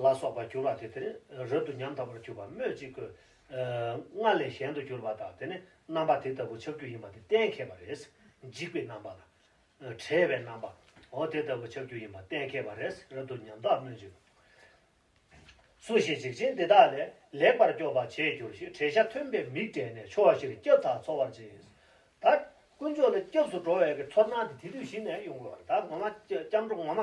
ལ་སོགས་པར་གྱུར་པ་དེ་དེ་ནི་རབ་ཏུ་ཉམ་ཐག་པར་གྱུར་པ་སྨོས་ཅི་དགོས། ཨ་སྔར་ལས་གཞན་དུ་གྱུར་པ་དང་དེ་ནི་རྣམ་པ་དེ་ལྟ་བུ་ཆགས་རྒྱུ་ཡིན་པ་དེ་གཏན་འཁེལ་བ་རེད། འཇིགས་པའི་རྣམ་པ་དང་། བྲེལ་བའི་རྣམ་པ། འོ་དེ་ལྟ་བུ་ཆགས་རྒྱུ་ཡིན་པ་གཏན་འཁེལ་བ་རེད། རབ་ཏུ་ཉམ་ཐག་སྨོས་ཅི། སུ་ཞིག་འཇིགས་ཆེན་འདི་དག་ལས། ལེགས་པར་སྐྱོབ་པར་བྱས་གྱུར་ཞིང་། བྲེད་ཤ་ཐོན་པའི་མིག་བགྲད་ནས། ཕྱོགས་བཞིར་སྐྱབས་དག་འཚོལ་བར་བྱེད། ད་དཀོན་མཆོག་ལ་སྐྱབས་སུ་འགྲོ་བའི་གི་ཚོར་སྣང་དེ་དེ་དུས་གཞི་ནས་ཡོང་དགོས་པ་རེད། ད་ངོ་མ་སྐྱབས་འགྲོ་ངོ་མ།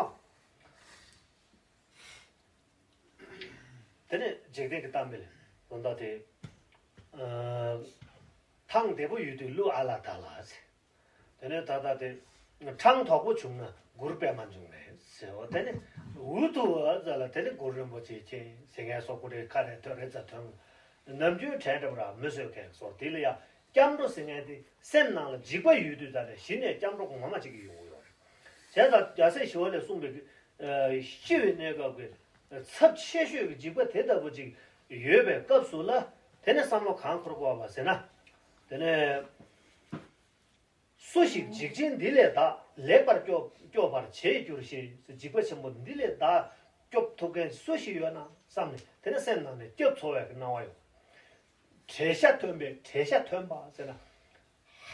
དེ་ནས་འཇིག་རྟེན་གྱི་གཏམ་དཔེ་ལ་ལོ་ཟླ་དེ། ཨ་ཐང་བདེ་པོ་ཡོད་དུས་གླུ་ཨ་ལ་ད་ལ་ཟེར། དེ་ནས་ད་ལྟ་དེ། འཕྲང་དོག་པོ་བྱུང་ན་མགུར་པད་མ་འབྱུང་མེད་ཟེར་བ། དེ་ནས་འུ་ཐུག་བ་ཙ་ལ་དེ་ནས་མགུར་རིན་པོ་ཆེ་མཁྱེན་ཟེར་མཁན་སོགས་ཀུ་རེ་ཁ་རེ་ཐོད་རེ་ཙ་ཐོན། ནམ་རྒྱུན་དྲན་འདྲ་བ་ར་མི་བཟོད་མཁན་སོགས་དེ་ལ་ཡང་སྐྱབས་འགྲོ་ཟེར་མཁན་དེ་སེམས་ནང་ལ་འཇིགས་པ་ཡོད་དུས་ཙ་ནས་གཞི་ནས་སྐྱབས་འགྲོ་ངོ་མ་ཅིག་གི་ཡོང་གི་ཡོད་རེད། བྱས་ཙང་རྒྱལ་སྲས་ཞི་བ་ལྷས་གསུངས་པའི་གི་ཤི་བའི་གནས་སྐབས་ཀྱི་ཚབས་ཆེ་ཤོས་ཀྱི་འཇིགས་པ་དེ་ལྟ་བུ་ཅིག་ཡོད་པའི་སྐབས་སུ་ལ་དེ་ནས་བསམ་བློ་གང་འཁོར་དགོས་པ་ཟེར་ན། དེ་ནས། སུ་ཞིག་འཇིགས་ཆེན་འདི་ལས་བདག། ལེགས་པར་སྐྱོབ་སྐྱོབ་པར་བྱེད་གྱུར་ཞེས། འཇིགས་པ་ཆེན་པོ་འདི་ལས་བདག་སྐྱོབ་ཐུབ་མཁན་སུ་ཞིག་ཡོད་ན་བསམ་ནས་དེ་ནས་སེམས་ནང་ནས་སྐྱབས་འཚོལ་བའི་གི་སྣང་བ་ཡོང་། བྲེད་ཤ་ཐོན་པའི་བྲེད་ཤ་ཐོན་པ་ཟེར་ན།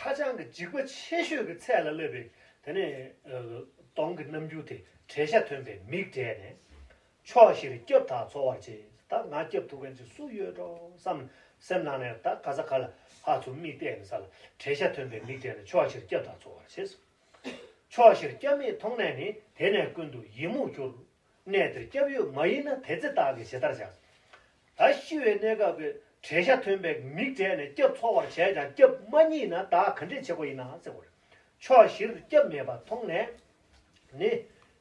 ཧ་ཅང་གི་འཇིགས་པ་ཆེ་ཤོས་ཀྱི་ཚད་ལ་སླེབས་པའི་དེ་ནས་གདོང་གི་རྣམ་འགྱུར་དེ་བྲེད་ཤ་ཐོན་པའི་མིག་བགྲད་ནས། ཕྱོགས་བཞིར་སྐྱབས་དག་འཚོལ་བར་བྱེད། ད་ང་སྐྱབས་ཐུབ་མཁན་ཅིག་སུ་ཡོད་འགྲོ་བསམ། སེམས་ནང་ནས་ད་ག་ས་ག་ལ་ཧ་ཚུར་མིག་བལྟས་ནས་ས་ལ་བྲེད་ཤ་ཐོན་པའི་མིག་བགྲད་ནས་ཕྱོགས་བཞིར་སྐྱབས་དག་འཚོལ་བར་བྱེད། ཕྱོགས་བཞིར་སྐྱབས་མེད་མཐོང་ནས་ནི། དེ་ནས་ཀུན་ཏུ་ཡི་མུག་འགྱུར། གནས་དེར་སྐྱབས་ཡོད་མ་ཡིན་ན། དེ་ཚེ་བདག་གིས་ཇི་ལྟར་བྱ། ད་ཤི་བའི་གནས་སྐབས་ཀྱི་བྲེད་ཤ་ཐོན་པའི་མིག་བགྲད་ནས་སྐྱབས་འཚོལ་བར་བྱས་ཀྱང་སྐྱབས་མ་རྙེད་ན་བདག་ག་འདྲས་བྱེད་དགོས་ཡིན་ན་ཟེར་བ་རེད། ཕྱོགས་བཞིར་སྐྱབས་མེད་པ་མཐོང་ནས་ནི།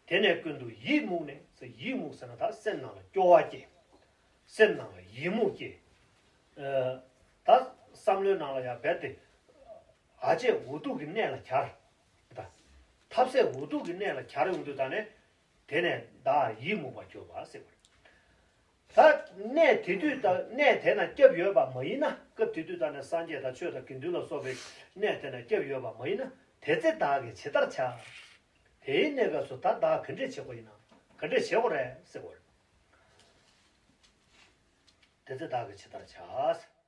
དེ་ནས་ཀུན་ཏུ་ཡི་མུག་ནས་ཟེར། ཡི་མུག་ཟེར་ན་ད་སེམས་ནང་ལ་སྐྱོ་བ་སྐྱེ། སེམས་ནང་ལ་ཡི་མུག་སྐྱེ། ཨ་ད་བསམ་བློའི་ནང་ལ་ཡང་རྦད་དེ་ཨ་ཅེ་འུ་ཐུག་གི་གནས་ལ་གྱར། ད་ཐབས་ཟད་འུ་ཐུག་གི་གནས་ལ་གྱར་ཡོང་དུས་ད་ནས་དེ་ནས་བདག་ཡི་མུག་པར་གྱུར་པ་ཟེར་བ་རེད། ད་གནས་དེ་དུས་ད་གནས་དེ་ན་སྐྱབས་ཡོད་པ་མ་ཡིན་ན། སྐབས་དེ་དུས་ད་ནས་སངས་རྒྱས་དང་ཆོས་དང་དགེ་འདུན་ལ་སོགས་པའི་གནས་དེ་ན་སྐྱབས་ཡོད་པ་མ་ཡིན་ན། དེ་ཚེ་བདག་གིས་ཇི་ལྟར་བྱ། དེའི་གནས་སྐབས་སུ་ད་བདག་ག་འདྲས་བྱེད་དགོས་ཡིན་ན། ག་འདྲས་བྱེད་དགོས་རེད་ཟེར་བ་རེད། དེ་ཚེ་བདག་གིས་ཇི་ལྟར་བྱ།